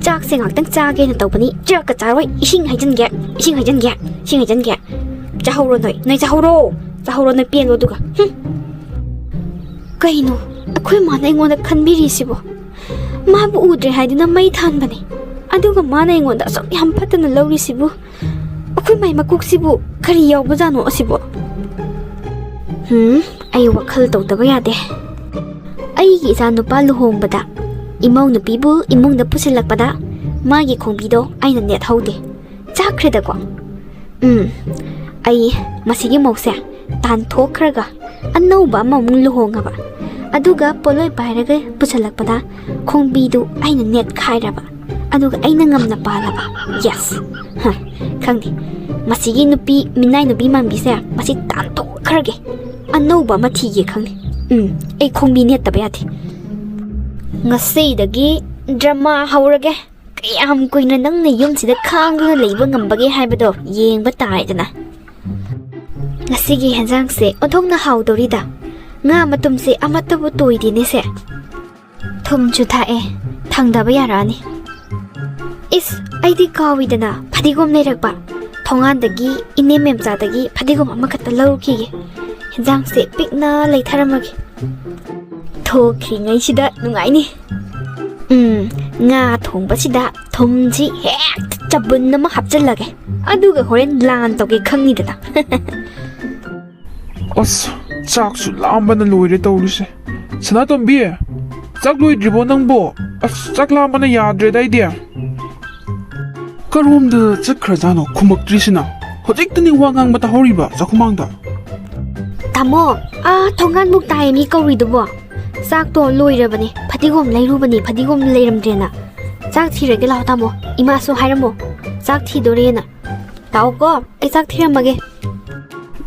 ꯆꯥꯛꯁꯦ ꯉꯥꯛꯇꯪ ꯆꯥꯒꯦꯅ ꯇꯧꯕꯅꯤ, ꯆꯥꯛꯀ ꯆꯥꯔꯣꯏ꯫ ꯏꯁꯤꯡ ꯍꯩꯖꯤꯟꯒꯦ, ꯏꯁꯤꯡ ꯍꯩꯖꯤꯟꯒꯦ, ꯏꯁꯤꯡ ꯍꯩꯖꯤꯟꯒꯦ꯫ ꯆꯥꯍꯧꯔꯣ ꯅꯣꯏ, ꯅꯣꯏ ꯆꯥꯍꯧꯔꯣ꯫ ꯆꯥꯍꯧꯔꯣ ꯅꯣꯏ, ꯄꯦꯜꯂꯣ ꯑꯗꯨꯒ꯫ ꯍꯨꯝ꯫ ꯀꯩꯅꯣ ꯑꯩꯈꯣꯏ ꯃꯥꯅ ꯑꯩꯉꯣꯟꯗ ꯈꯟꯕꯤꯔꯤꯁꯤꯕꯣ? ꯃꯥꯕꯨ ꯎꯗ꯭ꯔꯦ ꯍꯥꯏꯗꯨꯅ ꯃꯩ ꯊꯥꯟꯕꯅꯦ, ꯑꯗꯨꯒ ꯃꯥꯅ ꯑꯩꯉꯣꯟꯗ ꯑꯁꯨꯛ ꯌꯥꯝ ꯐꯠꯇꯅ ꯂꯧꯔꯤꯁꯤꯕꯨ? ꯑꯩꯈꯣꯏ ꯃꯥꯏ ꯃꯀꯣꯛꯁꯤꯕꯨ ꯀꯔꯤ ꯌꯥꯎꯕꯖꯥꯠꯅꯣ ꯑꯁꯤꯕꯣ? ꯍꯨꯝ, ꯑꯩ ꯋꯥꯈꯜ ꯇꯧꯗꯕ ꯌꯥꯗꯦ꯫ ꯑꯩꯒꯤ ꯏꯆꯥ ꯅꯨꯄꯥ ꯂꯨꯍꯣꯡꯕꯗ ꯏꯃꯧ ꯅꯨꯄꯤꯕꯨ ꯏꯃꯨꯡꯗ ꯄꯨꯁꯤꯜꯂꯛꯄꯗ ꯃꯥꯒꯤ ꯈꯣꯡꯕꯤꯗꯣ ꯑꯩꯅ ꯅꯦꯠꯍꯧꯗꯦ꯫ ꯆꯥꯛꯈ꯭ꯔꯦꯗꯀꯣ꯫ ꯎꯝ, ꯑꯩ ꯃꯁꯤꯒꯤ ꯃꯧꯁꯦ ꯇꯥꯟꯊꯣꯛꯈ꯭ꯔꯒ ꯑꯅꯧꯕ ꯑꯃꯃꯨꯛ ꯂꯨꯍꯣꯡꯉꯕ, ꯑꯗꯨꯒ ꯄꯣꯠꯂꯣꯏ ꯄꯥꯏꯔꯒ ꯄꯨꯁꯜꯂꯛꯄꯗ ꯈꯣꯡꯕꯤꯗꯨ ꯑꯩꯅ ꯅꯦꯠꯈꯥꯏꯔꯕ, ꯑꯗꯨꯒ ꯑꯩꯅ ꯉꯝꯅ ꯄꯥꯜꯂꯕ꯫ Yes꯫ ꯍ, ꯈꯪꯗꯦ, ꯃꯁꯤꯒꯤ ꯅꯨꯄꯤ, ꯃꯤꯅꯥꯏ ꯅꯨꯄꯤ ꯃꯥꯟꯕꯤꯁꯦ ꯃꯁꯤ ꯇꯥꯟꯊꯣꯛꯈ꯭ꯔꯒꯦ꯫ ꯑꯅꯧꯕ ꯑꯃ ꯊꯤꯒꯦ ꯈꯪꯗꯦ꯫ ꯎꯝ, ꯑꯩ ꯈꯣꯡꯕꯤ ꯅꯦꯠꯇꯕ ꯌꯥꯗꯦ꯫ ꯉꯁꯤꯗꯒꯤ drama ꯍꯧꯔꯒꯦ꯫ ꯀꯌꯥꯝ ꯀꯨꯏꯅ ꯅꯪꯅ ꯌꯨꯝꯁꯤꯗ ꯈꯥꯡꯗꯨꯅ ꯂꯩꯕ ꯉꯝꯕꯒꯦ ꯍꯥꯏꯕꯗꯣ ꯌꯦꯡꯕ ꯇꯥꯔꯦꯗꯅ꯫ ꯉꯁꯤꯒꯤ ꯍꯦꯟꯖꯥꯡꯁꯦ ꯑꯣꯟꯊꯣꯛꯅ ꯍꯥꯎꯗꯧꯔꯤꯗ꯫ ꯉꯥ ꯃꯇꯨꯝꯁꯦ ꯑꯃꯠꯇꯕꯨ ꯇꯣꯏꯗꯦꯅꯦꯁꯦ꯫ ꯊꯨꯝꯁꯨ ꯊꯥꯛꯑꯦ, ꯊꯥꯡꯗꯕ ꯌꯥꯔꯛꯑꯅꯤ꯫ ꯏꯁ, ꯑꯩꯗꯤ ꯀꯥꯎꯏꯗꯅ ꯐꯗꯤꯒꯣꯝ ꯂꯩꯔꯛꯄ꯫ ꯊꯣꯡꯒꯥꯟꯗꯒꯤ ꯏꯅꯦ ꯃꯦꯝꯆꯥꯗꯒꯤ ꯐꯗꯤꯒꯣꯝ ꯑꯃꯈꯛꯇ ꯂꯧꯔꯨꯈꯤꯒꯦ꯫ ꯍꯦꯟꯖꯥꯡꯁꯦ ꯄꯤꯛꯅ ꯂꯩꯊꯔꯝꯃꯒꯦ꯫ ꯊꯣꯛꯈ꯭ꯔꯤꯉꯩꯁꯤꯗ ꯅꯨꯡꯉꯥꯏꯅꯤ꯫ ꯎꯝ, ꯉꯥ ꯊꯣꯡꯕꯁꯤꯗ ꯊꯨꯝꯁꯤ ꯍꯦꯛꯇ ꯆꯕꯨꯟ ꯑꯃ ꯍꯥꯞꯆꯤꯜꯂꯒꯦ꯫ ꯑꯗꯨꯒ ꯍꯣꯔꯦꯟ ꯂꯥꯟ ꯇꯧꯒꯦ ꯈꯪꯅꯤꯗꯅ꯫ ꯑꯁ, ꯆꯥꯛꯁꯨ ꯂꯥꯝꯕꯅ ꯂꯣꯏꯔꯦ ꯇꯧꯔꯤꯁꯦ꯫ ꯁꯅꯥꯇꯣꯝꯕꯤ, ꯆꯥꯛ ꯂꯣꯏꯗ꯭ꯔꯤꯕꯣ ꯅꯪꯕꯣ? ꯑꯁ, ꯆꯥꯛ ꯂꯥꯝꯕꯅ ꯌꯥꯗ꯭ꯔꯦꯗ ꯑꯩꯗꯤ꯫ ꯀꯔꯣꯝꯗ ꯆꯠꯈ꯭ꯔꯖꯥꯠꯅꯣ ꯈꯨꯝꯃꯛꯇ꯭ꯔꯤꯁꯤꯅ? ꯍꯧꯖꯤꯛꯇꯅꯤ ꯋꯥ ꯉꯥꯡꯕ ꯇꯥꯍꯧꯔꯤꯕ ꯆꯥꯛꯈꯨꯃꯥꯡꯗ꯫ ꯇꯥꯃꯣ, ꯑꯥ ꯊꯣꯡꯒꯥꯟꯃꯨꯛ ꯇꯥꯏ ꯃꯤ ꯀꯧꯔꯤꯗꯨꯕꯣ꯫ ꯆꯥꯛꯇꯣ ꯂꯣꯏꯔꯕꯅꯦ, ꯐꯗꯤꯒꯣꯝ ꯂꯩꯔꯨꯕꯅꯦ, ꯐꯗꯤꯒꯣꯝ ꯂꯩꯔꯝꯗ꯭ꯔꯦꯅ꯫ ꯆꯥꯛ ꯊꯤꯔꯒꯦ ꯂꯥꯛꯑꯣ ꯇꯥꯃꯣ, ꯏꯃꯥꯁꯨ ꯍꯥꯏꯔꯝꯃꯣ ꯆꯥꯛ ꯊꯤꯗꯣꯔꯦꯅ꯫ ꯂꯥꯛꯑꯣꯀꯣ, ꯑꯩ ꯆꯥꯛ ꯊꯤꯔꯝꯃꯒꯦ꯫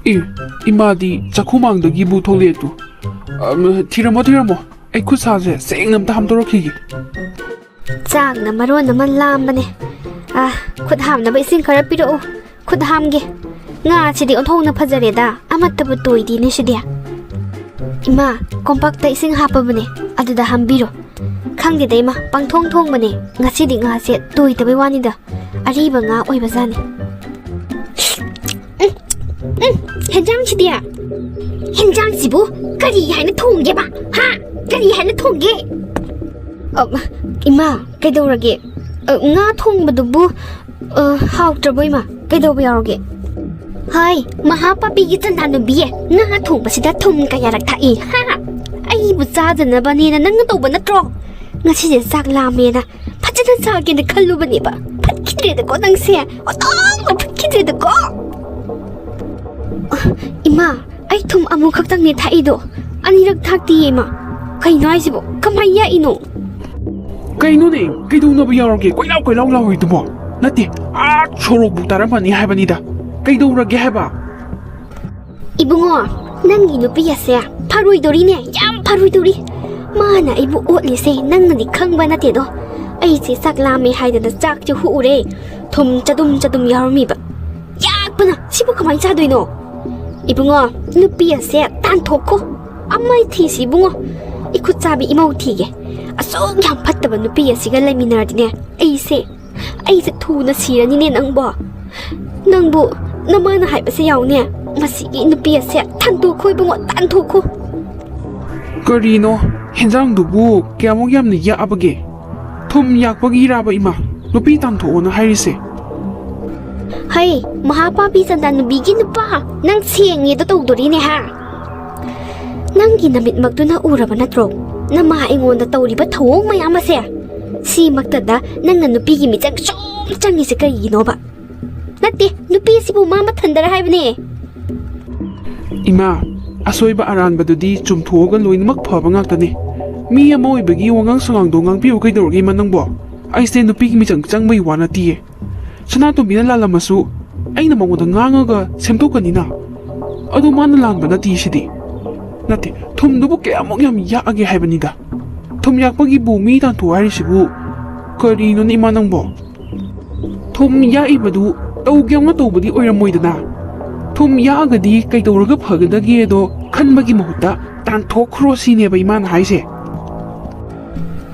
ꯑꯦ, ꯏꯃꯥꯗꯤ ꯆꯥꯛꯈꯨꯃꯥꯡꯗꯒꯤꯕꯨ ꯊꯣꯛꯂꯛꯑꯦ ꯇꯨ꯫ ꯑꯝ, ꯊꯤꯔꯝꯃꯣ, ꯊꯤꯔꯝꯃꯣ, ꯑꯩ ꯈꯨꯠ ꯁꯥꯁꯦ ꯁꯦꯡꯅ ꯑꯝꯇ ꯍꯥꯝꯗꯣꯔꯛꯈꯤꯒꯦ꯫ ꯆꯥꯛꯅ ꯃꯔꯣꯟ ꯑꯃ ꯂꯥꯝꯕꯅꯦ꯫ ꯑꯥ, ꯈꯨꯠ ꯍꯥꯝꯅꯕ ꯏꯁꯤꯡ ꯈꯔ ꯄꯤꯔꯛꯎ꯫ ꯈꯨꯠ ꯍꯥꯝꯒꯦ꯫ ꯉꯥꯁꯤꯗꯤ ꯑꯣꯟꯊꯣꯛꯅ ꯐꯖꯔꯦꯗ, ꯑꯃꯠꯇꯕꯨ ꯇꯣꯏꯗꯦꯅꯦ ꯁꯤꯗꯤ꯫ ꯏꯃꯥ, ꯀꯣꯝꯄꯥꯛꯇ ꯏꯁꯤꯡ ꯍꯥꯞꯄꯕꯅꯦ, ꯑꯗꯨꯗ ꯍꯥꯝꯕꯤꯔꯣ꯫ ꯈꯪꯗꯦꯗ ꯏꯃꯥ, ꯄꯪꯊꯣꯡ ꯊꯣꯡꯕꯅꯦ꯫ ꯉꯁꯤꯗꯤ ꯉꯥꯁꯦ ꯇꯣꯏꯗꯕꯩ ꯋꯥꯅꯤꯗ, ꯑꯔꯤꯕ ꯉꯥ ꯑꯣꯏꯕꯖꯥꯠꯅꯤ꯫ ꯎꯝ, ꯎꯝ, ꯍꯦꯟꯖꯥꯡꯁꯤꯗꯤ? ꯍꯦꯟꯖꯥꯡꯁꯤꯕꯨ ꯀꯔꯤ ꯍꯥꯏꯅ ꯊꯣꯡꯒꯦꯕ? ꯍꯥ? ꯀꯔꯤ ꯍꯥꯏꯅ ꯊꯣꯡꯒꯦ? ꯑ, ꯏꯃꯥ, ꯀꯩꯗꯧꯔꯒꯦ? ꯑ, ꯉꯥ ꯊꯣꯡꯕꯗꯨꯕꯨ, ꯑ, ꯍꯥꯎꯇ꯭ꯔꯕꯣ ꯏꯃꯥ? ꯀꯩꯗꯧꯕ ꯌꯥꯎꯔꯒꯦ? ꯍꯥꯏ, ꯃꯍꯥꯄꯥꯄꯤꯒꯤ ꯆꯟꯗꯥ ꯅꯨꯕꯤ, ꯉꯥ ꯊꯣꯡꯕꯁꯤꯗ ꯊꯨꯝ ꯀꯌꯥꯔꯛ ꯊꯥꯛꯏ? ꯍꯥ? ꯑꯩꯕꯨ ꯆꯥꯗꯅꯕꯅꯦꯅ ꯅꯪꯅ ꯇꯧꯕ ꯅꯠꯇ꯭ꯔꯣ? ꯉꯁꯤꯁꯦ ꯆꯥꯛ ꯂꯥꯝꯃꯦꯅ ꯐꯖꯅ ꯆꯥꯒꯦꯅ ꯈꯜꯂꯨꯕꯅꯦꯕ꯫ ꯐꯠꯈꯤꯗ꯭ꯔꯦꯗꯀꯣ ꯅꯪꯁꯦ, ꯑꯣꯟꯊꯣꯛꯅ ꯐꯠꯈꯤꯗ꯭ꯔꯦꯗꯀꯣ꯫ ꯑ, ꯏꯃꯥ, ꯑꯩ ꯊꯨꯝ ꯑꯃꯨꯛ ꯈꯛꯇꯪꯅꯦ ꯊꯥꯛꯏꯗꯣ, ꯑꯅꯤꯔꯛ ꯊꯥꯛꯇꯤꯌꯦ ꯏꯃꯥ꯫ ꯀꯩꯅꯣ ꯍꯥꯏꯁꯤꯕꯣ? ꯀꯃꯥꯏ ꯌꯥꯛꯏꯅꯣ? ꯀꯩꯅꯣꯅꯦ, ꯀꯩꯗꯧꯅꯕ ꯌꯥꯎꯔꯒꯦ? ꯀꯣꯏꯂꯥꯎ ꯀꯣꯏꯂꯥꯎ ꯂꯥꯎꯔꯤꯗꯨꯕꯣ? ꯅꯠꯇꯦ, ꯑꯥ ꯁꯣꯔꯣꯛꯄꯨ ꯇꯥꯔꯝꯃꯅꯤ ꯍꯥꯏꯕꯅꯤꯗ꯫ ꯀꯩꯗꯧꯔꯒꯦ ꯍꯥꯏꯕ? ꯏꯕꯨꯡꯉꯣ, ꯅꯪꯒꯤ ꯅꯨꯄꯤ ꯑꯁꯦ ꯐꯔꯣꯏꯗꯧꯔꯤꯅꯦ, ꯌꯥꯝ ꯐꯔꯣꯏꯗꯧꯔꯤ꯫ ꯃꯥꯅ ꯑꯩꯕꯨ ꯑꯣꯠꯂꯤꯁꯦ ꯅꯪꯅꯗꯤ ꯈꯪꯕ ꯅꯠꯇꯦꯗꯣ꯫ ꯑꯩꯁꯦ ꯆꯥꯛ ꯂꯥꯝꯃꯦ ꯍꯥꯏꯗꯅ ꯆꯥꯛꯁꯦ ꯍꯨꯛꯎꯔꯦ꯫ ꯊꯨꯝ ꯆꯗꯨꯝ ꯆꯗꯨꯝ ꯌꯥꯎꯔꯝꯃꯤꯕ꯫ ꯌꯥꯛꯄꯅ ꯁꯤꯕꯨ ꯀꯃꯥꯏꯅ ꯆꯥꯗꯣꯏꯅꯣ? ꯏꯕꯨꯡꯉꯣ, ꯅꯨꯄꯤ ꯑꯁꯦ ꯇꯥꯟꯊꯣꯛꯈꯣ꯫ ꯑꯃ ꯊꯤꯁꯤ ꯏꯕꯨꯡꯉꯣ, ꯏꯈꯨꯠ ꯆꯥꯕꯤ ꯏꯃꯧ ꯊꯤꯒꯦ꯫ ꯑꯁꯨꯛ ꯌꯥꯝ ꯐꯠꯇꯕ ꯅꯨꯄꯤ ꯑꯁꯤꯒ ꯂꯩꯃꯤꯟꯅꯔꯗꯤꯅꯦ, ꯑꯩꯁꯦ, ꯑꯩꯁꯦ ꯊꯨꯅ ꯁꯤꯔꯅꯤꯅꯦ ꯅꯪꯕꯣ꯫ ꯅꯪꯕꯨ ꯅꯃꯥꯅ ꯍꯥꯏꯕꯁꯦ ꯌꯥꯎꯅꯦ, ꯃꯁꯤꯒꯤ ꯅꯨꯄꯤ ꯑꯁꯦ ꯇꯥꯟꯊꯣꯛꯈꯣ ꯏꯕꯨꯡꯉꯣ, ꯇꯥꯟꯊꯣꯛꯈꯣ꯫ ꯀꯔꯤꯅꯣ? ꯍꯦꯟꯖꯥꯡꯗꯨꯕꯨ ꯀꯌꯥꯃꯨꯛ ꯌꯥꯝꯅ ꯌꯥꯛꯑꯕꯒꯦ? ꯊꯨꯝ ꯌꯥꯛꯄꯒꯤꯔꯥꯕ ꯏꯃꯥ ꯅꯨꯄꯤ ꯇꯥꯟꯊꯣꯛꯑꯣꯅ ꯍꯥꯏꯔꯤꯁꯦ? ꯍꯩ, ꯃꯍꯥꯄꯥꯄꯤ ꯆꯟꯗꯥ ꯅꯨꯄꯤꯒꯤ ꯅꯨꯄꯥ, ꯅꯪ ꯁꯦꯡꯉꯦꯗꯣ ꯇꯧꯗꯣꯔꯤꯅꯦ ꯍꯥ? ꯅꯪꯒꯤ ꯅꯃꯤꯠꯃꯛꯇꯨꯅ ꯎꯔꯕ ꯅꯠꯇ꯭ꯔꯣ? ꯅꯃꯥ ꯑꯩꯉꯣꯟꯗ ꯇꯧꯔꯤꯕ ꯊꯧꯑꯣꯡ ꯃꯌꯥꯝ ꯑꯁꯦ꯫ ꯁꯤꯃꯛꯇꯗ ꯅꯪꯅ ꯅꯨꯄꯤꯒꯤ ꯃꯤꯆꯪ ꯁꯨꯝ ꯆꯪꯉꯤꯁꯦ ꯀꯔꯤꯒꯤꯅꯣꯕ? ꯅꯠꯇꯦ, ꯅꯨꯄꯤ ꯑꯁꯤꯕꯨ ꯃꯥ ꯃꯊꯟꯗꯔ ꯍꯥꯏꯕꯅꯦ꯫ ꯏꯃꯥ, ꯑꯁꯣꯏꯕ ꯑꯔꯥꯟꯕꯗꯨꯗꯤ ꯆꯨꯝꯊꯣꯛꯑꯒ ꯂꯣꯏꯅꯃꯛ ꯐꯕ ꯉꯥꯛꯇꯅꯦ꯫ ꯃꯤ ꯑꯃ ꯑꯣꯏꯕꯒꯤ ꯋꯥꯉꯥꯡ ꯁꯉꯥꯡꯗꯣ ꯉꯥꯡꯕꯤꯌꯨ ꯀꯩꯗꯧꯔꯒꯦ ꯏꯃꯥ ꯅꯪꯕꯣ? ꯑꯩꯁꯦ ꯅꯨꯄꯤꯒꯤ ꯃꯤꯆꯪ ꯆꯪꯕꯒꯤ ꯋꯥ ꯅꯠꯇꯤꯌꯦ꯫ ꯁꯅꯥꯇꯣꯝꯕꯤꯅ ꯂꯥꯜꯂꯝꯃꯁꯨ ꯑꯩꯅ ꯃꯉꯣꯟꯗ ꯉꯥꯡꯉꯒ ꯁꯦꯝꯗꯣꯛꯀꯅꯤꯅ꯫ ꯑꯗꯣ ꯃꯥꯅ ꯂꯥꯟꯕ ꯅꯠꯇꯤꯌꯦ ꯁꯤꯗꯤ꯫ ꯅꯠꯇꯦ, ꯊꯨꯝꯗꯨꯕꯨ ꯀꯌꯥꯃꯨꯛ ꯌꯥꯝ ꯌꯥꯛꯑꯒꯦ ꯍꯥꯏꯕꯅꯤꯗ꯫ ꯊꯨꯝ ꯌꯥꯛꯄꯒꯤꯕꯨ ꯃꯤ ꯇꯥꯟꯊꯣꯛ ꯍꯥꯏꯔꯤꯁꯤꯕꯨ ꯀꯔꯤꯅꯣꯅꯦ ꯏꯃꯥ ꯅꯪꯕꯣ? ꯊꯨꯝ ꯌꯥꯛꯏꯕꯗꯨ ꯇꯧꯒꯦ ꯌꯥꯎꯅ ꯇꯧꯕꯗꯤ ꯑꯣꯏꯔꯝꯃꯣꯏꯗꯅ꯫ ꯊꯨꯝ ꯌꯥꯛꯑꯒꯗꯤ ꯀꯩꯗꯧꯔꯒ ꯐꯒꯗꯒꯦꯗꯣ ꯈꯟꯕꯒꯤ ꯃꯍꯨꯠꯇ ꯇꯥꯟꯊꯣꯛꯈ꯭ꯔꯣ ꯁꯤꯅꯦꯕ ꯏꯃꯥꯅ ꯍꯥꯏꯁꯦ꯫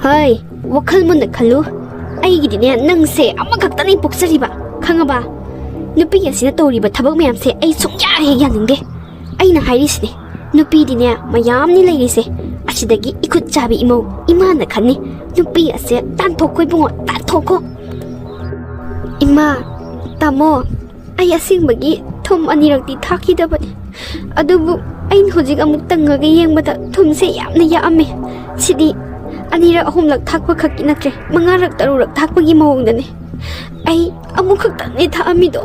ꯍꯣꯏ, ꯋꯥꯈꯜ ꯃꯨꯟꯅ ꯈꯜꯂꯨ꯫ ꯑꯩꯒꯤꯗꯤꯅꯦ, ꯅꯪꯁꯦ ꯑꯃꯈꯛꯇꯅꯦ ꯄꯣꯛꯆꯔꯤꯕ, ꯈꯪꯉꯕ? ꯅꯨꯄꯤ ꯑꯁꯤꯅ ꯇꯧꯔꯤꯕ ꯊꯕꯛ ꯃꯌꯥꯝꯁꯦ ꯑꯩ ꯁꯨꯡꯌꯥ ꯍꯦꯛ ꯌꯥꯅꯤꯡꯗꯦ꯫ ꯑꯩꯅ ꯍꯥꯏꯔꯤꯁꯤꯅꯦ, ꯅꯨꯄꯤꯗꯤꯅꯦ ꯃꯌꯥꯝꯅꯤ ꯂꯩꯔꯤꯁꯦ꯫ ꯑꯁꯤꯗꯒꯤ ꯏꯈꯨꯠ ꯆꯥꯕꯤ ꯏꯃꯧ ꯏꯃꯥꯅ ꯈꯟꯅꯤ꯫ ꯅꯨꯄꯤ ꯑꯁꯦ ꯇꯥꯟꯊꯣꯛꯈꯣ ꯏꯕꯨꯡꯉꯣ, ꯇꯥꯟꯊꯣꯛꯈꯣ꯫ ꯏꯃꯥ, ꯇꯥꯃꯣ, ꯑꯩ ꯑꯁꯦꯡꯕꯒꯤ ꯊꯨꯝ ꯑꯅꯤꯔꯛꯇꯤ ꯊꯥꯛꯈꯤꯗꯕꯅꯤ꯫ ꯑꯗꯨꯕꯨ ꯑꯩꯅ ꯍꯧꯖꯤꯛ ꯑꯃꯨꯛ ꯇꯪꯉꯒ ꯌꯦꯡꯕꯗ ꯊꯨꯝꯁꯦ ꯌꯥꯝꯅ ꯌꯥꯛꯑꯝꯃꯦ꯫ ꯁꯤꯗꯤ ꯑꯅꯤꯔꯛ ꯑꯍꯨꯝꯂꯛ ꯊꯥꯛꯄ ꯈꯛꯀꯤ ꯅꯠꯇ꯭ꯔꯦ, ꯃꯉꯥꯔꯛ ꯇꯔꯨꯛꯔꯛ ꯊꯥꯛꯄꯒꯤ ꯃꯑꯣꯡꯗꯅꯦ꯫ ꯑꯩ ꯑꯃꯨꯛꯈꯛꯇꯪꯅꯦ ꯊꯥꯛꯑꯝꯃꯤꯗꯣ꯫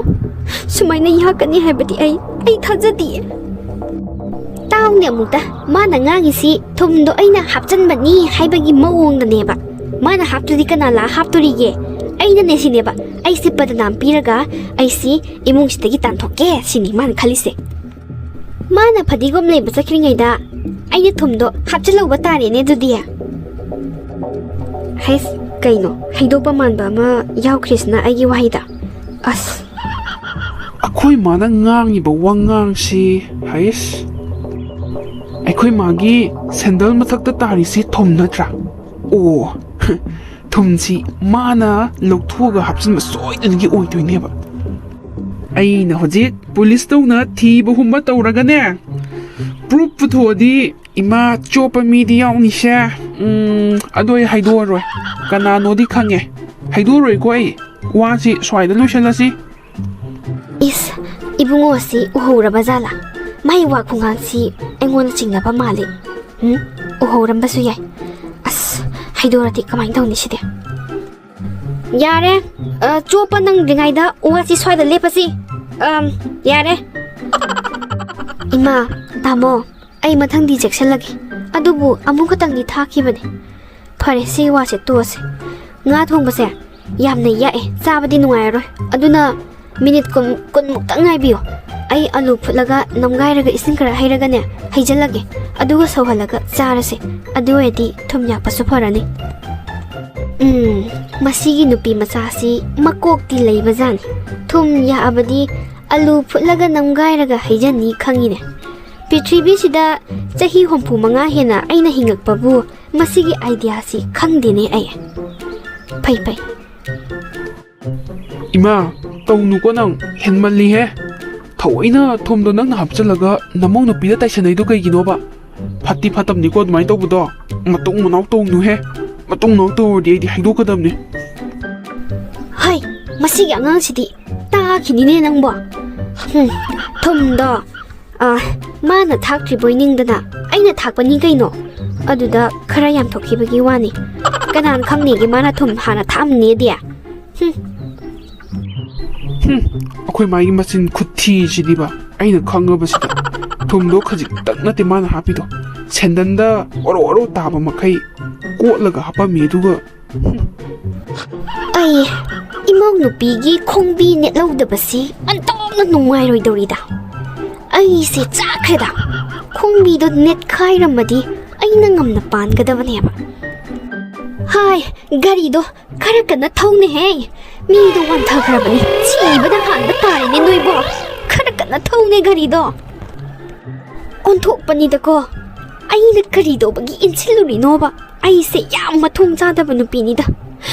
ꯁꯨꯃꯥꯏꯅ ꯌꯥꯛꯀꯅꯤ ꯍꯥꯏꯕꯗꯤ ꯑꯩ, ꯑꯩ ꯊꯥꯖꯗꯤꯌꯦ꯫ ꯇꯥꯎꯅꯦ ꯑꯃꯨꯛꯇ, ꯃꯥꯅ ꯉꯥꯡꯉꯤꯁꯤ ꯊꯨꯝꯗꯣ ꯑꯩꯅ ꯍꯥꯞꯆꯟꯕꯅꯤ ꯍꯥꯏꯕꯒꯤ ꯃꯑꯣꯡꯗꯅꯦꯕ꯫ ꯃꯥꯅ ꯍꯥꯞꯇ꯭ꯔꯗꯤ ꯀꯅꯥ ꯂꯥꯛꯑ ꯍꯥꯞꯇꯣꯔꯤꯒꯦ? ꯑꯩꯅꯅꯦ ꯁꯤꯅꯦꯕ꯫ ꯑꯩꯁꯦ ꯕꯗꯅꯥꯝ ꯄꯤꯔꯒ ꯑꯩꯁꯤ ꯏꯃꯨꯡꯁꯤꯗꯒꯤ ꯇꯥꯟꯊꯣꯛꯀꯦ ꯁꯤꯅꯤ ꯃꯥꯅ ꯈꯜꯂꯤꯁꯦ꯫ ꯃꯥꯅ ꯐꯗꯤꯒꯣꯝ ꯂꯩꯕ ꯆꯠꯈ꯭ꯔꯤꯉꯩꯗ ꯑꯩꯅ ꯊꯨꯝꯗꯣ ꯍꯥꯞꯆꯤꯜꯍꯧꯕ ꯇꯥꯔꯦꯅꯦ ꯑꯗꯨꯗꯤ꯫ ꯍꯩꯁ, ꯀꯩꯅꯣ ꯍꯩꯗꯣꯛꯄ ꯃꯥꯟꯕ ꯑꯃ ꯌꯥꯎꯈ꯭ꯔꯤꯁꯤꯅ ꯑꯩꯒꯤ ꯋꯥꯍꯩꯗ? ꯑꯁ꯫ ꯑꯩꯈꯣꯏ ꯃꯥꯅ ꯉꯥꯡꯉꯤꯕ ꯋꯥꯉꯥꯡꯁꯤ, ꯍꯩꯁ꯫ ꯑꯩꯈꯣꯏ ꯃꯥꯒꯤ ꯁꯦꯟꯗꯜ ꯃꯊꯛꯇ ꯇꯥꯔꯤꯁꯤ ꯊꯨꯝ ꯅꯠꯇ꯭ꯔꯥ? ꯑꯣ, ꯊꯨꯝꯁꯤ ꯃꯥꯅ ꯂꯧꯊꯣꯛꯑꯒ ꯍꯥꯞꯆꯤꯟꯕ ꯁꯣꯏꯗꯅꯒꯤ ꯑꯣꯏꯗꯣꯏꯅꯦꯕ꯫ ꯑꯩꯅ ꯍꯧꯖꯤꯛ ꯄꯨꯂꯤꯁꯇꯧꯅ ꯊꯤꯕ ꯍꯨꯝꯕ ꯇꯧꯔꯒꯅꯦ, ꯄ꯭ꯔꯨꯐ ꯄꯨꯊꯣꯛꯑꯗꯤ ꯏꯃꯥ ꯆꯣꯞꯄ ꯃꯤꯗꯤ ꯌꯥꯎꯅꯤꯁꯦ꯫ ꯎꯝ, ꯑꯗꯣ ꯑꯩ ꯍꯥꯏꯗꯣꯛꯑꯔꯣꯏ ꯀꯅꯥꯅꯣꯗꯤ ꯈꯪꯉꯦ꯫ ꯍꯥꯏꯗꯣꯛꯑꯔꯣꯏꯀꯣ ꯑꯩ꯫ ꯋꯥꯁꯤ ꯁ꯭ꯋꯥꯏꯗ ꯂꯣꯏꯁꯤꯜꯂꯁꯤ꯫ ꯏꯁ, ꯏꯕꯨꯡꯉꯣꯁꯤ ꯎꯍꯧꯔꯕ ꯖꯥꯠꯂꯥ? ꯃꯥꯏ ꯋꯥ ꯈꯨꯉꯥꯡꯁꯤ ꯑꯩꯉꯣꯟꯗ ꯆꯤꯡꯅꯕ ꯃꯥꯜꯂꯤ꯫ ꯎꯝ, ꯎꯍꯧꯔꯝꯕꯁꯨ ꯌꯥꯏ꯫ ꯑꯁ, ꯍꯥꯏꯗꯣꯔꯗꯤ ꯀꯃꯥꯏꯅ ꯇꯧꯅꯤ ꯁꯤꯗꯤ? ꯌꯥꯔꯦ, ꯑ, ꯆꯣꯞꯄ ꯅꯪꯗ꯭ꯔꯤꯉꯩꯗ ꯋꯥꯁꯤ ꯁ꯭ꯋꯥꯏꯗ ꯂꯦꯞꯄꯁꯤ꯫ ꯑꯝ, ꯌꯥꯔꯦ꯫ ꯏꯃꯥ, ꯇꯥꯃꯣ, ꯑꯩ ꯃꯊꯪꯗꯤ ꯆꯦꯛꯁꯤꯜꯂꯒꯦ꯫ ꯑꯗꯨꯕꯨ ꯑꯃꯨꯛ ꯈꯛꯇꯪꯗꯤ ꯊꯥꯈꯤꯕꯅꯦ꯫ ꯐꯔꯦ, ꯁꯤꯒꯤ ꯋꯥꯁꯦ ꯇꯣꯛꯑꯁꯦ꯫ ꯉꯥ ꯊꯣꯡꯕꯁꯦ ꯌꯥꯝꯅ ꯌꯥꯛꯑꯦ, ꯆꯥꯕꯗꯤ ꯅꯨꯡꯉꯥꯏꯔꯔꯣꯏ꯫ ꯑꯗꯨꯅ ꯃꯤꯅꯤꯠ ꯀꯨꯟ, ꯀꯨꯟꯃꯨꯛꯇꯪ ꯉꯥꯏꯕꯤꯌꯨ꯫ ꯑꯩ ꯑꯂꯨ ꯐꯨꯠꯂꯒ ꯅꯝꯒꯥꯏꯔꯒ ꯏꯁꯤꯡ ꯈꯔ ꯍꯩꯔꯒꯅꯦ, ꯍꯩꯖꯤꯜꯂꯒꯦ꯫ ꯑꯗꯨꯒ ꯁꯧꯍꯜꯂꯒ ꯆꯥꯔꯁꯦ꯫ ꯑꯗꯨ ꯑꯣꯏꯔꯗꯤ ꯊꯨꯝ ꯌꯥꯛꯄꯁꯨ ꯐꯔꯅꯤ꯫ ꯎꯝ, ꯃꯁꯤꯒꯤ ꯅꯨꯄꯤ ꯃꯆꯥꯁꯤ ꯃꯀꯣꯛꯇꯤ ꯂꯩꯕꯖꯥꯠꯅꯤ꯫ ꯊꯨꯝ ꯌꯥꯛꯑꯕꯗꯤ ꯑꯂꯨ ꯐꯨꯠꯂꯒ ꯅꯝꯒꯥꯏꯔꯒ ꯍꯩꯖꯟꯅꯤ ꯈꯪꯉꯤꯅꯦ꯫ ꯄ꯭ꯔꯤꯊꯤꯕꯤꯁꯤꯗ ꯆꯍꯤ ꯍꯨꯝꯐꯨ ꯃꯉꯥ ꯍꯦꯟꯅ ꯑꯩꯅ ꯍꯤꯡꯉꯛꯄꯕꯨ ꯃꯁꯤꯒꯤ ꯑꯥꯏꯗꯤꯌꯥꯁꯤ ꯈꯪꯗꯦꯅꯦ ꯑꯩ꯫ ꯐꯩ, ꯐꯩ꯫ ꯏꯃꯥ, ꯇꯧꯅꯨꯀꯣ ꯅꯪ, ꯍꯦꯟꯃꯜꯂꯤꯍꯦ꯫ ꯊꯑꯣꯏꯅ ꯊꯨꯝꯗꯣ ꯅꯪꯅ ꯍꯥꯞꯆꯤꯜꯂꯒ ꯅꯃꯧ ꯅꯨꯄꯤꯗ ꯇꯥꯏꯁꯟꯅꯩꯗꯣ ꯀꯩꯒꯤꯅꯣꯕ? ꯐꯠꯇꯤ ꯐꯠꯇꯕꯅꯤꯀꯣ ꯑꯗꯨꯃꯥꯏꯅ ꯇꯧꯕꯗꯣ꯫ ꯃꯇꯨꯡ ꯃꯅꯥꯎ ꯇꯧꯅꯨꯍꯦ꯫ ꯃꯇꯨꯡ ꯃꯅꯥꯎ ꯇꯧꯔꯗꯤ ꯑꯩꯗꯤ ꯍꯥꯏꯗꯣꯛꯀꯗꯕꯅꯤ꯫ ꯍꯩ, ꯃꯁꯤꯒꯤ ꯑꯉꯥꯡꯁꯤꯗꯤ ꯇꯥꯈꯤꯅꯤꯅꯦ ꯅꯪꯕꯣ꯫ ꯍꯨꯝ, ꯊꯨꯝꯗꯣ, ꯑ, ꯃꯥꯅ ꯊꯥꯛꯇ꯭ꯔꯤꯕꯣꯏ ꯅꯤꯡꯗꯅ ꯑꯩꯅ ꯊꯥꯛꯄꯅꯤ ꯀꯩꯅꯣ꯫ ꯑꯗꯨꯗ ꯈꯔ ꯌꯥꯝ ꯊꯣꯛꯈꯤꯕꯒꯤ ꯋꯥꯅꯤ꯫ ꯀꯅꯥꯅ ꯈꯪꯅꯤꯒꯦ ꯃꯥꯅ ꯊꯨꯝ ꯍꯥꯟꯅ ꯊꯥꯛꯑꯝꯅꯤꯗꯤ? ꯍꯨꯝ꯫ ꯍꯨꯝ, ꯑꯩꯈꯣꯏ ꯃꯥꯒꯤ ꯃꯆꯤꯟ ꯈꯨꯊꯤꯁꯤꯗꯤꯕ꯫ ꯑꯩꯅ ꯈꯪꯉꯕꯁꯤꯗ ꯊꯨꯝꯗꯣ ꯈꯖꯤꯛꯇꯪ ꯅꯠꯇꯦ ꯃꯥꯅ ꯍꯥꯞꯄꯤꯗꯣ꯫ ꯁꯦꯟꯗꯟꯗ ꯑꯣꯔꯣ ꯑꯣꯔꯣ ꯇꯥꯕ ꯃꯈꯩ ꯀꯣꯠꯂꯒ ꯍꯥꯞꯄꯝꯃꯤ, ꯑꯗꯨꯒ ꯑꯩ ꯏꯃꯧ ꯅꯨꯄꯤꯒꯤ ꯈꯣꯡꯕꯤ ꯅꯦꯠꯍꯧꯗꯕꯁꯤ ꯑꯟꯊꯣꯛꯅ ꯅꯨꯡꯉꯥꯏꯔꯣꯏꯗꯧꯔꯤꯗ꯫ ꯑꯩꯁꯦ ꯆꯥꯛꯈ꯭ꯔꯦꯗ꯫ ꯈꯣꯡꯕꯤꯗꯣ ꯅꯦꯠꯈꯥꯏꯔꯝꯃꯗꯤ ꯑꯩꯅ ꯉꯝꯅ ꯄꯥꯟꯒꯗꯕꯅꯦꯕ꯫ ꯍꯥꯏ, ꯒꯥꯔꯤꯗꯣ ꯈꯔ ꯀꯟꯅ ꯊꯧꯅꯦꯍꯦ꯫ ꯃꯤꯗꯣ ꯋꯥꯟꯊꯈ꯭ꯔꯕꯅꯤ꯫ ꯁꯤꯕꯅ ꯍꯥꯟꯕ ꯇꯥꯔꯦꯅꯦ ꯅꯣꯏꯕꯣ꯫ ꯈꯔ ꯀꯟꯅ ꯊꯧꯅꯦ ꯒꯥꯔꯤꯗꯣ꯫ ꯑꯣꯟꯊꯣꯛꯄꯅꯤꯗꯀꯣ꯫ ꯑꯩꯅ ꯀꯔꯤ ꯇꯧꯕꯒꯤ ꯏꯟꯁꯤꯜꯂꯨꯔꯤꯅꯣꯕ? ꯑꯩꯁꯦ ꯌꯥꯝ ꯃꯊꯣꯡ ꯆꯥꯗꯕ ꯅꯨꯄꯤꯅꯤꯗ꯫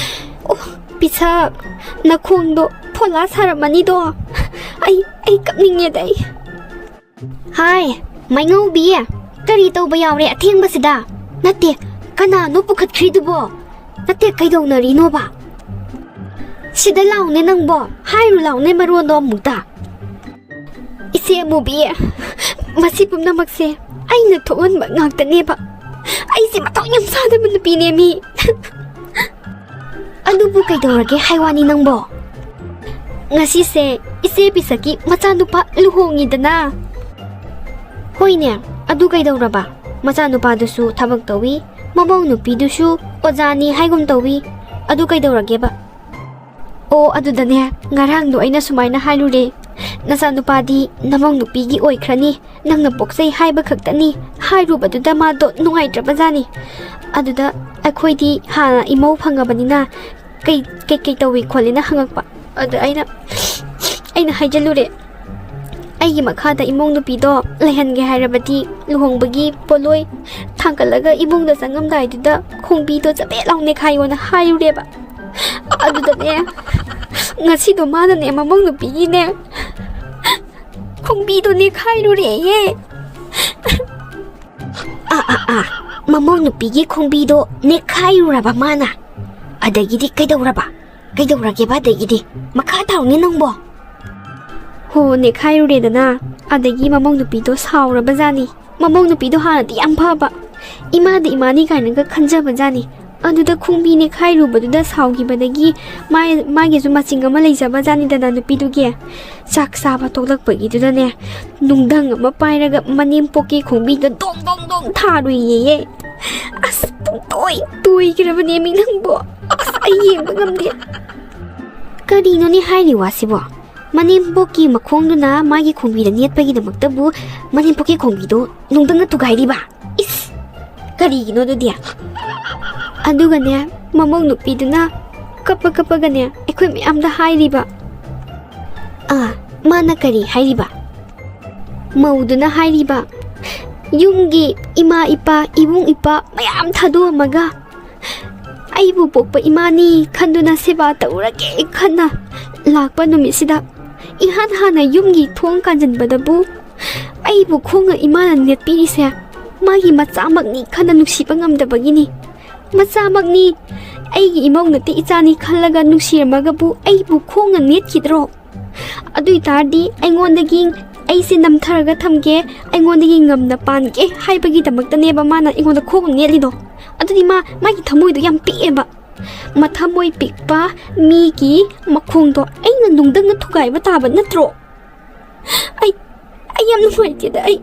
ꯑꯣ, ꯄꯤꯁꯛ, ꯅꯈꯣꯡꯗꯣ ꯐꯣꯂꯥ ꯁꯥꯔꯝꯃꯅꯤꯗꯣ꯫ ꯑꯩ, ꯑꯩ ꯀꯞꯅꯤꯡꯉꯦꯗ ꯑꯩ꯫ ꯍꯥꯏ, ꯃꯩꯉꯧꯕꯤ, ꯀꯔꯤ ꯇꯧꯕ ꯌꯥꯎꯔꯦ ꯑꯊꯦꯡꯕꯁꯤꯗ? ꯅꯠꯇꯦ, ꯀꯅꯥꯅꯣ ꯄꯨꯈꯠꯈ꯭ꯔꯤꯗꯨꯕꯣ? ꯅꯠꯇꯦ, ꯀꯩꯗꯧꯅꯔꯤꯅꯣꯕ? ꯁꯤꯗ ꯂꯥꯎꯅꯦ ꯅꯪꯕꯣ, ꯍꯥꯏꯔꯨ ꯂꯥꯎꯅꯦ ꯃꯔꯣꯟꯗꯣ ꯑꯃꯨꯛꯇ꯫ ꯏꯆꯦ ꯑꯃꯨꯕꯤ, ꯃꯁꯤ ꯄꯨꯝꯅꯃꯛꯁꯦ ꯑꯩꯅ ꯊꯣꯛꯍꯟꯕ ꯉꯥꯛꯇꯅꯦꯕ꯫ ꯑꯩꯁꯦ ꯃꯊꯧ ꯌꯥꯝ ꯆꯥꯗꯕ ꯅꯨꯄꯤꯅꯦ ꯃꯤ꯫ ꯑꯗꯨꯕꯨ ꯀꯩꯗꯧꯔꯒꯦ ꯍꯥꯏ ꯋꯥꯅꯤ ꯅꯪꯕꯣ? ꯉꯁꯤꯁꯦ ꯏꯆꯦ ꯄꯤꯁꯛꯀꯤ ꯃꯆꯥꯅꯨꯄꯥ ꯂꯨꯍꯣꯡꯉꯤꯗꯅ꯫ ꯍꯣꯏꯅꯦ, ꯑꯗꯨ ꯀꯩꯗꯧꯔꯕ? ꯃꯆꯥꯅꯨꯄꯥꯗꯨꯁꯨ ꯊꯕꯛ ꯇꯧꯏ, ꯃꯃꯧ ꯅꯨꯄꯤꯗꯨꯁꯨ ꯑꯣꯖꯥꯅꯤ ꯍꯥꯏꯒꯨꯝ ꯇꯧꯏ꯫ ꯑꯗꯨ ꯀꯩꯗꯧꯔꯒꯦꯕ? ꯑꯣ, ꯑꯗꯨꯗꯅꯦ, ꯉꯔꯥꯡꯗꯣ ꯑꯩꯅ ꯁꯨꯃꯥꯏꯅ ꯍꯥꯏꯔꯨꯔꯦ, "ꯅꯆꯥꯅꯨꯄꯥꯗꯤ ꯅꯃꯧ ꯅꯨꯄꯤꯒꯤ ꯑꯣꯏꯈ꯭ꯔꯅꯤ, ꯅꯪꯅ ꯄꯣꯛꯆꯩ ꯍꯥꯏꯕ ꯈꯛꯇꯅꯤ" ꯍꯥꯏꯔꯨꯕꯗꯨꯗ ꯃꯥꯗꯣ ꯅꯨꯡꯉꯥꯏꯇ꯭ꯔꯕꯖꯥꯠꯅꯤ꯫ ꯑꯗꯨꯗ ꯑꯩꯈꯣꯏꯗꯤ ꯍꯥꯟꯅ ꯏꯃꯧ ꯐꯪꯉꯕꯅꯤꯅ ꯀꯩ, ꯀꯩ, ꯀꯩ ꯇꯧꯏ ꯈꯣꯠꯂꯤꯅ ꯍꯪꯉꯛꯄ꯫ ꯑꯗ ꯑꯩꯅ, ꯑꯩꯅ ꯍꯥꯏꯖꯜꯂꯨꯔꯦ, "ꯑꯩꯒꯤ ꯃꯈꯥꯗ ꯏꯃꯧ ꯅꯨꯄꯤꯗꯣ ꯂꯩꯍꯟꯒꯦ ꯍꯥꯏꯔꯕꯗꯤ ꯂꯨꯍꯣꯡꯕꯒꯤ ꯄꯣꯠꯂꯣꯏ ꯊꯥꯡꯒꯠꯂꯒ ꯏꯃꯨꯡꯗ ꯆꯪꯉꯝꯗꯥꯏꯗꯨꯗ ꯈꯣꯡꯕꯤꯗꯣ ꯆꯄꯦꯠ ꯂꯥꯎ ꯅꯦꯈꯥꯏꯌꯣꯅ" ꯍꯥꯏꯔꯨꯔꯦꯕ꯫ ꯑꯗꯨꯗꯅꯦ, ꯉꯁꯤꯗꯣ ꯃꯥꯅꯅꯦ ꯃꯃꯧ ꯅꯨꯄꯤꯒꯤꯅꯦ ꯈꯣꯡꯕꯤꯗꯣ ꯅꯦꯈꯥꯏꯔꯨꯔꯦꯌꯦ꯫ ꯑꯥ, ꯑꯥ, ꯑꯥ, ꯃꯃꯧ ꯅꯨꯄꯤꯒꯤ ꯈꯣꯡꯕꯤꯗꯣ ꯅꯦꯈꯥꯏꯔꯨꯔꯕ ꯃꯥꯅ? ꯑꯗꯒꯤꯗꯤ ꯀꯩꯗꯧꯔꯕ? ꯀꯩꯗꯧꯔꯒꯦꯕ ꯑꯗꯒꯤꯗꯤ? ꯃꯈꯥ ꯇꯥꯔꯨꯅꯦ ꯅꯪꯕꯣ꯫ ꯍꯣ, ꯅꯦꯈꯥꯏꯔꯨꯔꯦꯗꯅ꯫ ꯑꯗꯒꯤ ꯃꯃꯧ ꯅꯨꯄꯤꯗꯣ ꯁꯥꯎꯔꯕꯖꯥꯠꯅꯤ꯫ ꯃꯃꯧ ꯅꯨꯄꯤꯗꯣ ꯍꯥꯟꯅꯗꯤ ꯌꯥꯝ ꯐꯕ, ꯏꯃꯥꯗ ꯏꯃꯥꯅꯤ ꯀꯥꯏꯅꯒ ꯈꯟꯖꯕꯖꯥꯠꯅꯤ꯫ ꯑꯗꯨꯗ ꯈꯣꯡꯕꯤ ꯅꯦꯈꯥꯏꯔꯨꯕꯗꯨꯗ ꯁꯥꯎꯈꯤꯕꯗꯒꯤ ꯃꯥ-, ꯃꯥꯒꯤꯁꯨ ꯃꯆꯤꯡ ꯑꯃ ꯂꯩꯖꯕꯖꯥꯠꯅꯤꯗꯅ ꯅꯨꯄꯤꯗꯨꯒꯤ꯫ ꯆꯥꯛ ꯆꯥꯕ ꯇꯣꯛꯂꯛꯄꯒꯤꯗꯨꯗꯅꯦ, ꯅꯨꯡꯙꯪ ꯑꯃ ꯄꯥꯏꯔꯒ ꯃꯅꯦꯝꯄꯣꯛꯀꯤ ꯈꯣꯡꯕꯤꯗ ꯗꯣꯡ ꯗꯣꯡ ꯗꯣꯡ ꯊꯥꯔꯨꯏꯌꯦꯌꯦ꯫ ꯑꯁ, ꯄꯨꯡꯇꯣꯏ ꯇꯣꯏꯈ꯭ꯔꯕꯅꯦꯃꯤ ꯅꯪꯕꯣ꯫ ꯑꯁ, ꯑꯩ ꯌꯦꯡꯕ ꯉꯝꯗꯦ꯫ ꯀꯔꯤꯅꯣꯅꯦ ꯍꯥꯏꯔꯤ ꯋꯥꯁꯤꯕꯣ? ꯃꯅꯦꯝꯄꯣꯛꯀꯤ ꯃꯈꯣꯡꯗꯨꯅ ꯃꯥꯒꯤ ꯈꯣꯡꯕꯤꯗ ꯅꯦꯠꯄꯒꯤꯗꯃꯛꯇꯕꯨ ꯃꯅꯦꯝꯄꯣꯛꯀꯤ ꯈꯣꯡꯕꯤꯗꯣ ꯅꯨꯡꯗꯪꯅ ꯊꯨꯒꯥꯏꯔꯤꯕ? ꯏꯁ! ꯀꯔꯤꯒꯤꯅꯣ ꯑꯗꯨꯗꯤ? ꯑꯗꯨꯒꯅꯦ, ꯃꯃꯧ ꯅꯨꯄꯤꯗꯨꯅ ꯀꯞꯄ ꯀꯞꯄꯒꯅꯦ ꯑꯩꯈꯣꯏ ꯃꯌꯥꯝꯗ ꯍꯥꯏꯔꯤꯕ꯫ ꯑꯥ, ꯃꯥꯅ ꯀꯔꯤ ꯍꯥꯏꯔꯤꯕ? ꯃꯧꯗꯨꯅ ꯍꯥꯏꯔꯤꯕ, ꯌꯨꯝꯒꯤ ꯏꯃꯥ ꯏꯄꯥ, ꯏꯕꯨꯡ ꯏꯄ꯭ꯋꯥ ꯃꯌꯥꯝ ꯊꯥꯗꯣꯛꯑꯝꯃꯒ ꯑꯩꯕꯨ ꯄꯣꯛꯄ ꯏꯃꯥꯅꯤ ꯈꯟꯗꯨꯅ ꯁꯦꯕꯥ ꯇꯧꯔꯒꯦ ꯈꯟꯅ ꯂꯥꯛꯄ ꯅꯨꯃꯤꯠꯁꯤꯗ, ꯏꯍꯥꯟ ꯍꯥꯟꯅ ꯌꯨꯝꯒꯤ ꯊꯣꯡ ꯀꯥꯟꯖꯟꯕꯗꯕꯨ ꯑꯩꯕꯨ ꯈꯣꯡꯅ ꯏꯃꯥꯅ ꯅꯦꯠꯄꯤꯔꯤꯁꯦ ꯃꯥꯒꯤ ꯃꯆꯥꯃꯛꯅꯤ ꯈꯟꯅ ꯅꯨꯡꯁꯤꯕ ꯉꯝꯗꯕꯒꯤꯅꯤ꯫ ꯃꯆꯥꯃꯛꯅꯤ꯫ ꯑꯩꯒꯤ ꯏꯃꯧ ꯅꯠꯇꯦ, ꯏꯆꯥꯅꯤ ꯈꯜꯂꯒ ꯅꯨꯡꯁꯤꯔꯝꯃꯒꯕꯨ ꯑꯩꯕꯨ ꯈꯣꯡꯅ ꯅꯦꯠꯈꯤꯗ꯭ꯔꯣ? ꯑꯗꯨ ꯑꯣꯏ ꯇꯥꯔꯗꯤ ꯑꯩꯉꯣꯟꯗꯒꯤ, ꯑꯩꯁꯦ ꯅꯝꯊꯔꯒ ꯊꯝꯒꯦ, ꯑꯩꯉꯣꯟꯗꯒꯤ ꯉꯝꯅ ꯄꯥꯟꯒꯦ ꯍꯥꯏꯕꯒꯤꯗꯃꯛꯇꯅꯦꯕ ꯃꯥꯅ ꯑꯩꯉꯣꯟꯗ ꯈꯣꯡꯅ ꯅꯦꯠꯂꯤꯗꯣ꯫ ꯑꯗꯨꯗꯤ ꯃꯥ, ꯃꯥꯒꯤ ꯊꯃꯣꯏꯗꯣ ꯌꯥꯝ ꯄꯤꯛꯑꯦꯕ꯫ ꯃꯊꯃꯣꯏ ꯄꯤꯛꯄ ꯃꯤꯒꯤ ꯃꯈꯣꯡꯗꯣ ꯑꯩꯅ ꯅꯨꯡꯗꯪꯅ ꯊꯨꯒꯥꯏꯕ ꯇꯥꯕ ꯅꯠꯇ꯭ꯔꯣ? ꯑꯩ, ꯑꯩ ꯌꯥꯝ ꯅꯨꯡꯉꯥꯏꯇꯦꯗ꯫ ꯑꯩ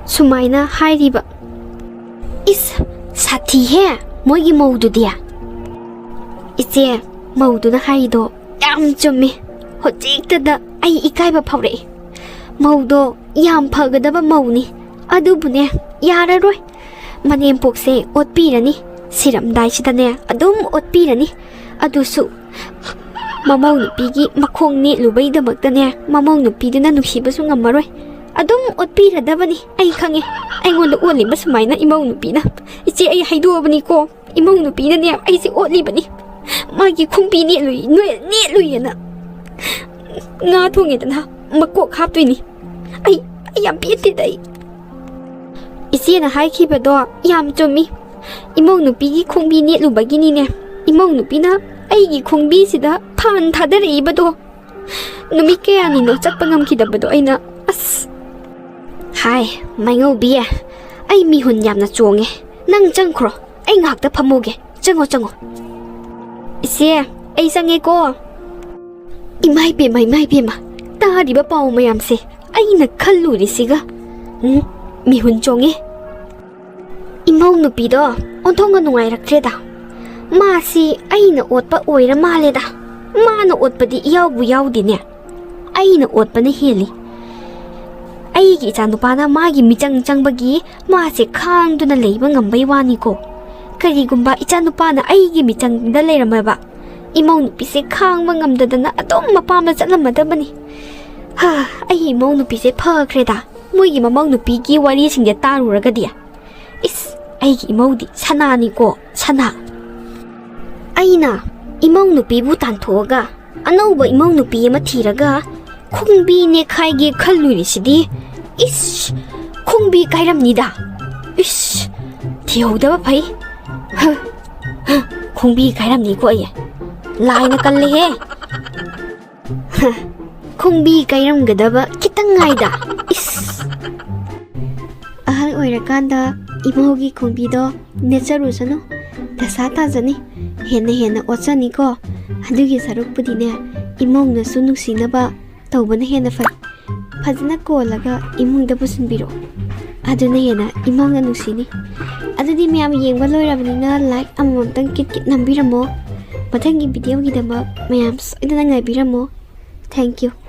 ꯁꯨꯃꯥꯏꯅ ꯍꯥꯏꯔꯤꯕ꯫ "ꯏꯁ, ꯁꯥꯊꯤꯍꯦ ꯃꯣꯏꯒꯤ ꯃꯧꯗꯨꯗꯤ"꯫ ꯏꯆꯦ, ꯃꯧꯗꯨꯅ ꯍꯥꯏꯔꯤꯗꯣ ꯌꯥꯝ ꯆꯨꯝꯃꯤ꯫ ꯍꯧꯖꯤꯛꯇꯗ ꯑꯩ ꯏꯀꯥꯏꯕ ꯐꯥꯎꯔꯛꯏ꯫ ꯃꯧꯗꯣ ꯌꯥꯝ ꯐꯒꯗꯕ ꯃꯧꯅꯤ꯫ ꯑꯗꯨꯕꯨꯅꯦ, ꯌꯥꯔꯔꯣꯏ꯫ ꯃꯅꯦꯝꯄꯣꯛꯁꯦ ꯑꯣꯠꯄꯤꯔꯅꯤ꯫ ꯁꯤꯔꯝꯗꯥꯏꯁꯤꯗꯅꯦ ꯑꯗꯨꯝ ꯑꯣꯠꯄꯤꯔꯅꯤ꯫ ꯑꯗꯨꯁꯨ ꯃꯃꯧ ꯅꯨꯄꯤꯒꯤ ꯃꯈꯣꯡ ꯅꯦꯠꯂꯨꯕꯩꯗꯃꯛꯇꯅꯦ ꯃꯃꯧ ꯅꯨꯄꯤꯗꯨꯅ ꯅꯨꯡꯁꯤꯕꯁꯨ ꯉꯝꯃꯔꯣꯏ꯫ ꯑꯗꯨꯝ ꯑꯣꯠꯄꯤꯔꯗꯕꯅꯤ꯫ ꯑꯩ ꯈꯪꯉꯦ, ꯑꯩꯉꯣꯟꯗ ꯑꯣꯠꯂꯤꯕ ꯁꯨꯃꯥꯏꯅ ꯏꯃꯧ ꯅꯨꯄꯤꯅ꯫ ꯏꯆꯦ, ꯑꯩ ꯍꯥꯏꯗꯣꯛꯑꯕꯅꯤꯀꯣ, ꯏꯃꯧ ꯅꯨꯄꯤꯅꯅꯦ ꯑꯩꯁꯦ ꯑꯣꯠꯂꯤꯕꯅꯤ꯫ ꯃꯥꯒꯤ ꯈꯣꯡꯕꯤ ꯅꯦꯠꯂꯨꯏ, ꯅꯣꯏ-, ꯅꯦꯠꯂꯨꯏꯌꯦꯅ꯫ ꯉꯥ ꯊꯣꯡꯉꯦꯗꯅ ꯃꯀꯣꯛ ꯍꯥꯞꯇꯣꯏꯅꯤ꯫ ꯑꯩ, ꯑꯩ ꯌꯥꯝ ꯄꯦꯟꯗꯦꯗ ꯑꯩ꯫ ꯏꯆꯦꯅ ꯍꯥꯏꯈꯤꯕꯗꯣ ꯌꯥꯝ ꯆꯨꯝꯃꯤ꯫ ꯏꯃꯧ ꯅꯨꯄꯤꯒꯤ ꯈꯣꯡꯕꯤ ꯅꯦꯠꯂꯨꯕꯒꯤꯅꯤꯅꯦ ꯏꯃꯧ ꯅꯨꯄꯤꯅ ꯑꯩꯒꯤ ꯈꯣꯡꯕꯤꯁꯤꯗ ꯐꯥꯟ ꯊꯥꯗꯔꯛꯏꯕꯗꯣ꯫ ꯅꯨꯃꯤꯠ ꯀꯌꯥꯅꯤꯅꯣ ꯆꯠꯄ ꯉꯝꯈꯤꯗꯕꯗꯣ ꯑꯩꯅ꯫ ꯑꯁ! ꯍꯥꯏ, ꯃꯥꯏꯉꯧꯕꯤ, ꯑꯩ ꯃꯤꯍꯨꯟ ꯌꯥꯝꯅ ꯆꯣꯡꯉꯦ꯫ ꯅꯪ ꯆꯪꯈ꯭ꯔꯣ, ꯑꯩ ꯉꯥꯏꯍꯥꯛꯇ ꯐꯝꯃꯨꯒꯦ꯫ ꯆꯪꯉꯣ, ꯆꯪꯉꯣ꯫ ꯏꯆꯦ, ꯑꯩ ꯆꯪꯉꯦꯀꯣ꯫ ꯏꯃꯥꯏ ꯄꯦꯝꯃ, ꯏꯃꯥꯏ ꯄꯦꯝꯃ, ꯇꯥꯔꯤꯕ ꯄꯥꯎ ꯃꯌꯥꯝꯁꯦ ꯑꯩꯅ ꯈꯜꯂꯨꯔꯤꯁꯤꯒ꯫ ꯎꯝ, ꯃꯤꯍꯨꯟ ꯆꯣꯡꯉꯦ꯫ ꯏꯃꯧ ꯅꯨꯄꯤꯗꯣ ꯑꯣꯟꯊꯣꯛꯅ ꯅꯨꯡꯉꯥꯏꯔꯛꯇ꯭ꯔꯦꯗ꯫ ꯃꯥꯁꯤ ꯑꯩꯅ ꯑꯣꯠꯄ ꯑꯣꯏꯔ ꯃꯥꯜꯂꯦꯗ꯫ ꯃꯥꯅ ꯑꯣꯠꯄꯗꯤ ꯏꯌꯥꯎꯕꯨ ꯌꯥꯎꯗꯦꯅꯦ꯫ ꯑꯩꯅ ꯑꯣꯠꯄꯅ ꯍꯦꯜꯂꯤ꯫ ꯑꯩꯒꯤ ꯏꯆꯥꯅꯨꯄꯥꯅ ꯃꯥꯒꯤ ꯃꯤꯆꯪ ꯆꯪꯕꯒꯤ ꯃꯥꯁꯦ ꯈꯥꯡꯗꯨꯅ ꯂꯩꯕ ꯉꯝꯕꯩ ꯋꯥꯅꯤꯀꯣ꯫ ꯀꯔꯤꯒꯨꯝꯕ ꯏꯆꯥꯅꯨꯄꯥꯅ ꯑꯩꯒꯤ ꯃꯤꯆꯪꯗ ꯂꯩꯔꯝꯃꯕ, ꯏꯃꯧ ꯅꯨꯄꯤꯁꯦ ꯈꯥꯡꯕ ꯉꯝꯗꯗꯅ ꯑꯗꯨꯝ ꯃꯄꯥꯝꯗ ꯆꯠꯂꯝꯃꯗꯕꯅꯤ꯫ ꯍꯥ, ꯑꯩ ꯏꯃꯧ ꯅꯨꯄꯤꯁꯦ ꯐꯈ꯭ꯔꯦꯗ꯫ ꯃꯣꯏꯒꯤ ꯃꯃꯧ ꯅꯨꯄꯤꯒꯤ ꯋꯥꯔꯤꯁꯤꯡꯁꯦ ꯇꯥꯔꯨꯔꯒꯗꯤ, ꯏꯁ, ꯑꯩꯒꯤ ꯏꯃꯧꯗꯤ ꯁꯅꯥꯅꯤꯀꯣ, ꯁꯅꯥ꯫ ꯑꯩꯅ ꯏꯃꯧ ꯅꯨꯄꯤꯕꯨ ꯇꯥꯟꯊꯣꯛꯑꯒ ꯑꯅꯧꯕ ꯏꯃꯧ ꯅꯨꯄꯤ ꯑꯃ ꯊꯤꯔꯒ ꯈꯣꯡꯕꯤ ꯅꯦꯈꯥꯏꯒꯦ ꯈꯜꯂꯨꯔꯤꯁꯤꯗꯤ, ꯏꯁ, ꯈꯣꯡꯕꯤ ꯀꯥꯏꯔꯝꯅꯤꯗ꯫ ꯏꯁ, ꯊꯤꯍꯧꯗꯕ ꯐꯩ꯫ ꯍ, ꯍ, ꯈꯣꯡꯕꯤ ꯀꯥꯏꯔꯝꯅꯤꯀꯣ ꯑꯩ꯫ ꯂꯥꯏꯅ ꯀꯜꯂꯦꯍꯦ꯫ ꯍ, ꯈꯣꯡꯕꯤ ꯀꯥꯏꯔꯝꯒꯗꯕ ꯈꯤꯇꯪ ꯉꯥꯏꯗ꯫ ꯏꯁ꯫ ꯑꯍꯜ ꯑꯣꯏꯔꯀꯥꯟꯗ ꯏꯃꯧꯒꯤ ꯈꯣꯡꯕꯤꯗꯣ ꯅꯦꯠꯆꯔꯨꯁꯅꯨ꯫ ꯗꯁꯥ ꯇꯥꯖꯅꯤ꯫ ꯍꯦꯟꯅ ꯍꯦꯟꯅ ꯑꯣꯠꯆꯅꯤꯀꯣ꯫ ꯑꯗꯨꯒꯤ ꯁꯔꯨꯛꯄꯨꯗꯤꯅꯦ, ꯏꯃꯧꯅꯁꯨ ꯅꯨꯡꯁꯤꯅꯕ ꯇꯧꯕꯅ ꯍꯦꯟꯅ ꯐꯩ꯫ ꯐꯖꯅ ꯀꯣꯜꯂꯒ ꯏꯃꯨꯡꯗ ꯄꯨꯁꯤꯟꯕꯤꯔꯣ꯫ ꯑꯗꯨꯅ ꯍꯦꯟꯅ ꯏꯃꯧꯅ ꯅꯨꯡꯁꯤꯅꯤ꯫ ꯑꯗꯨꯗꯤ ꯃꯌꯥꯝ ꯌꯦꯡꯕ ꯂꯣꯏꯔꯕꯅꯤꯅ like ꯑꯃꯃꯝꯇꯪ ꯀꯤꯠ ꯀꯤꯠ ꯅꯝꯕꯤꯔꯝꯃꯣ꯫ ꯃꯊꯪꯒꯤ ꯚꯤꯗꯤꯑꯣꯒꯤꯗꯃꯛ ꯃꯌꯥꯝ ꯁꯣꯏꯗꯅ ꯉꯥꯏꯕꯤꯔꯝꯃꯣ꯫ Thank you꯫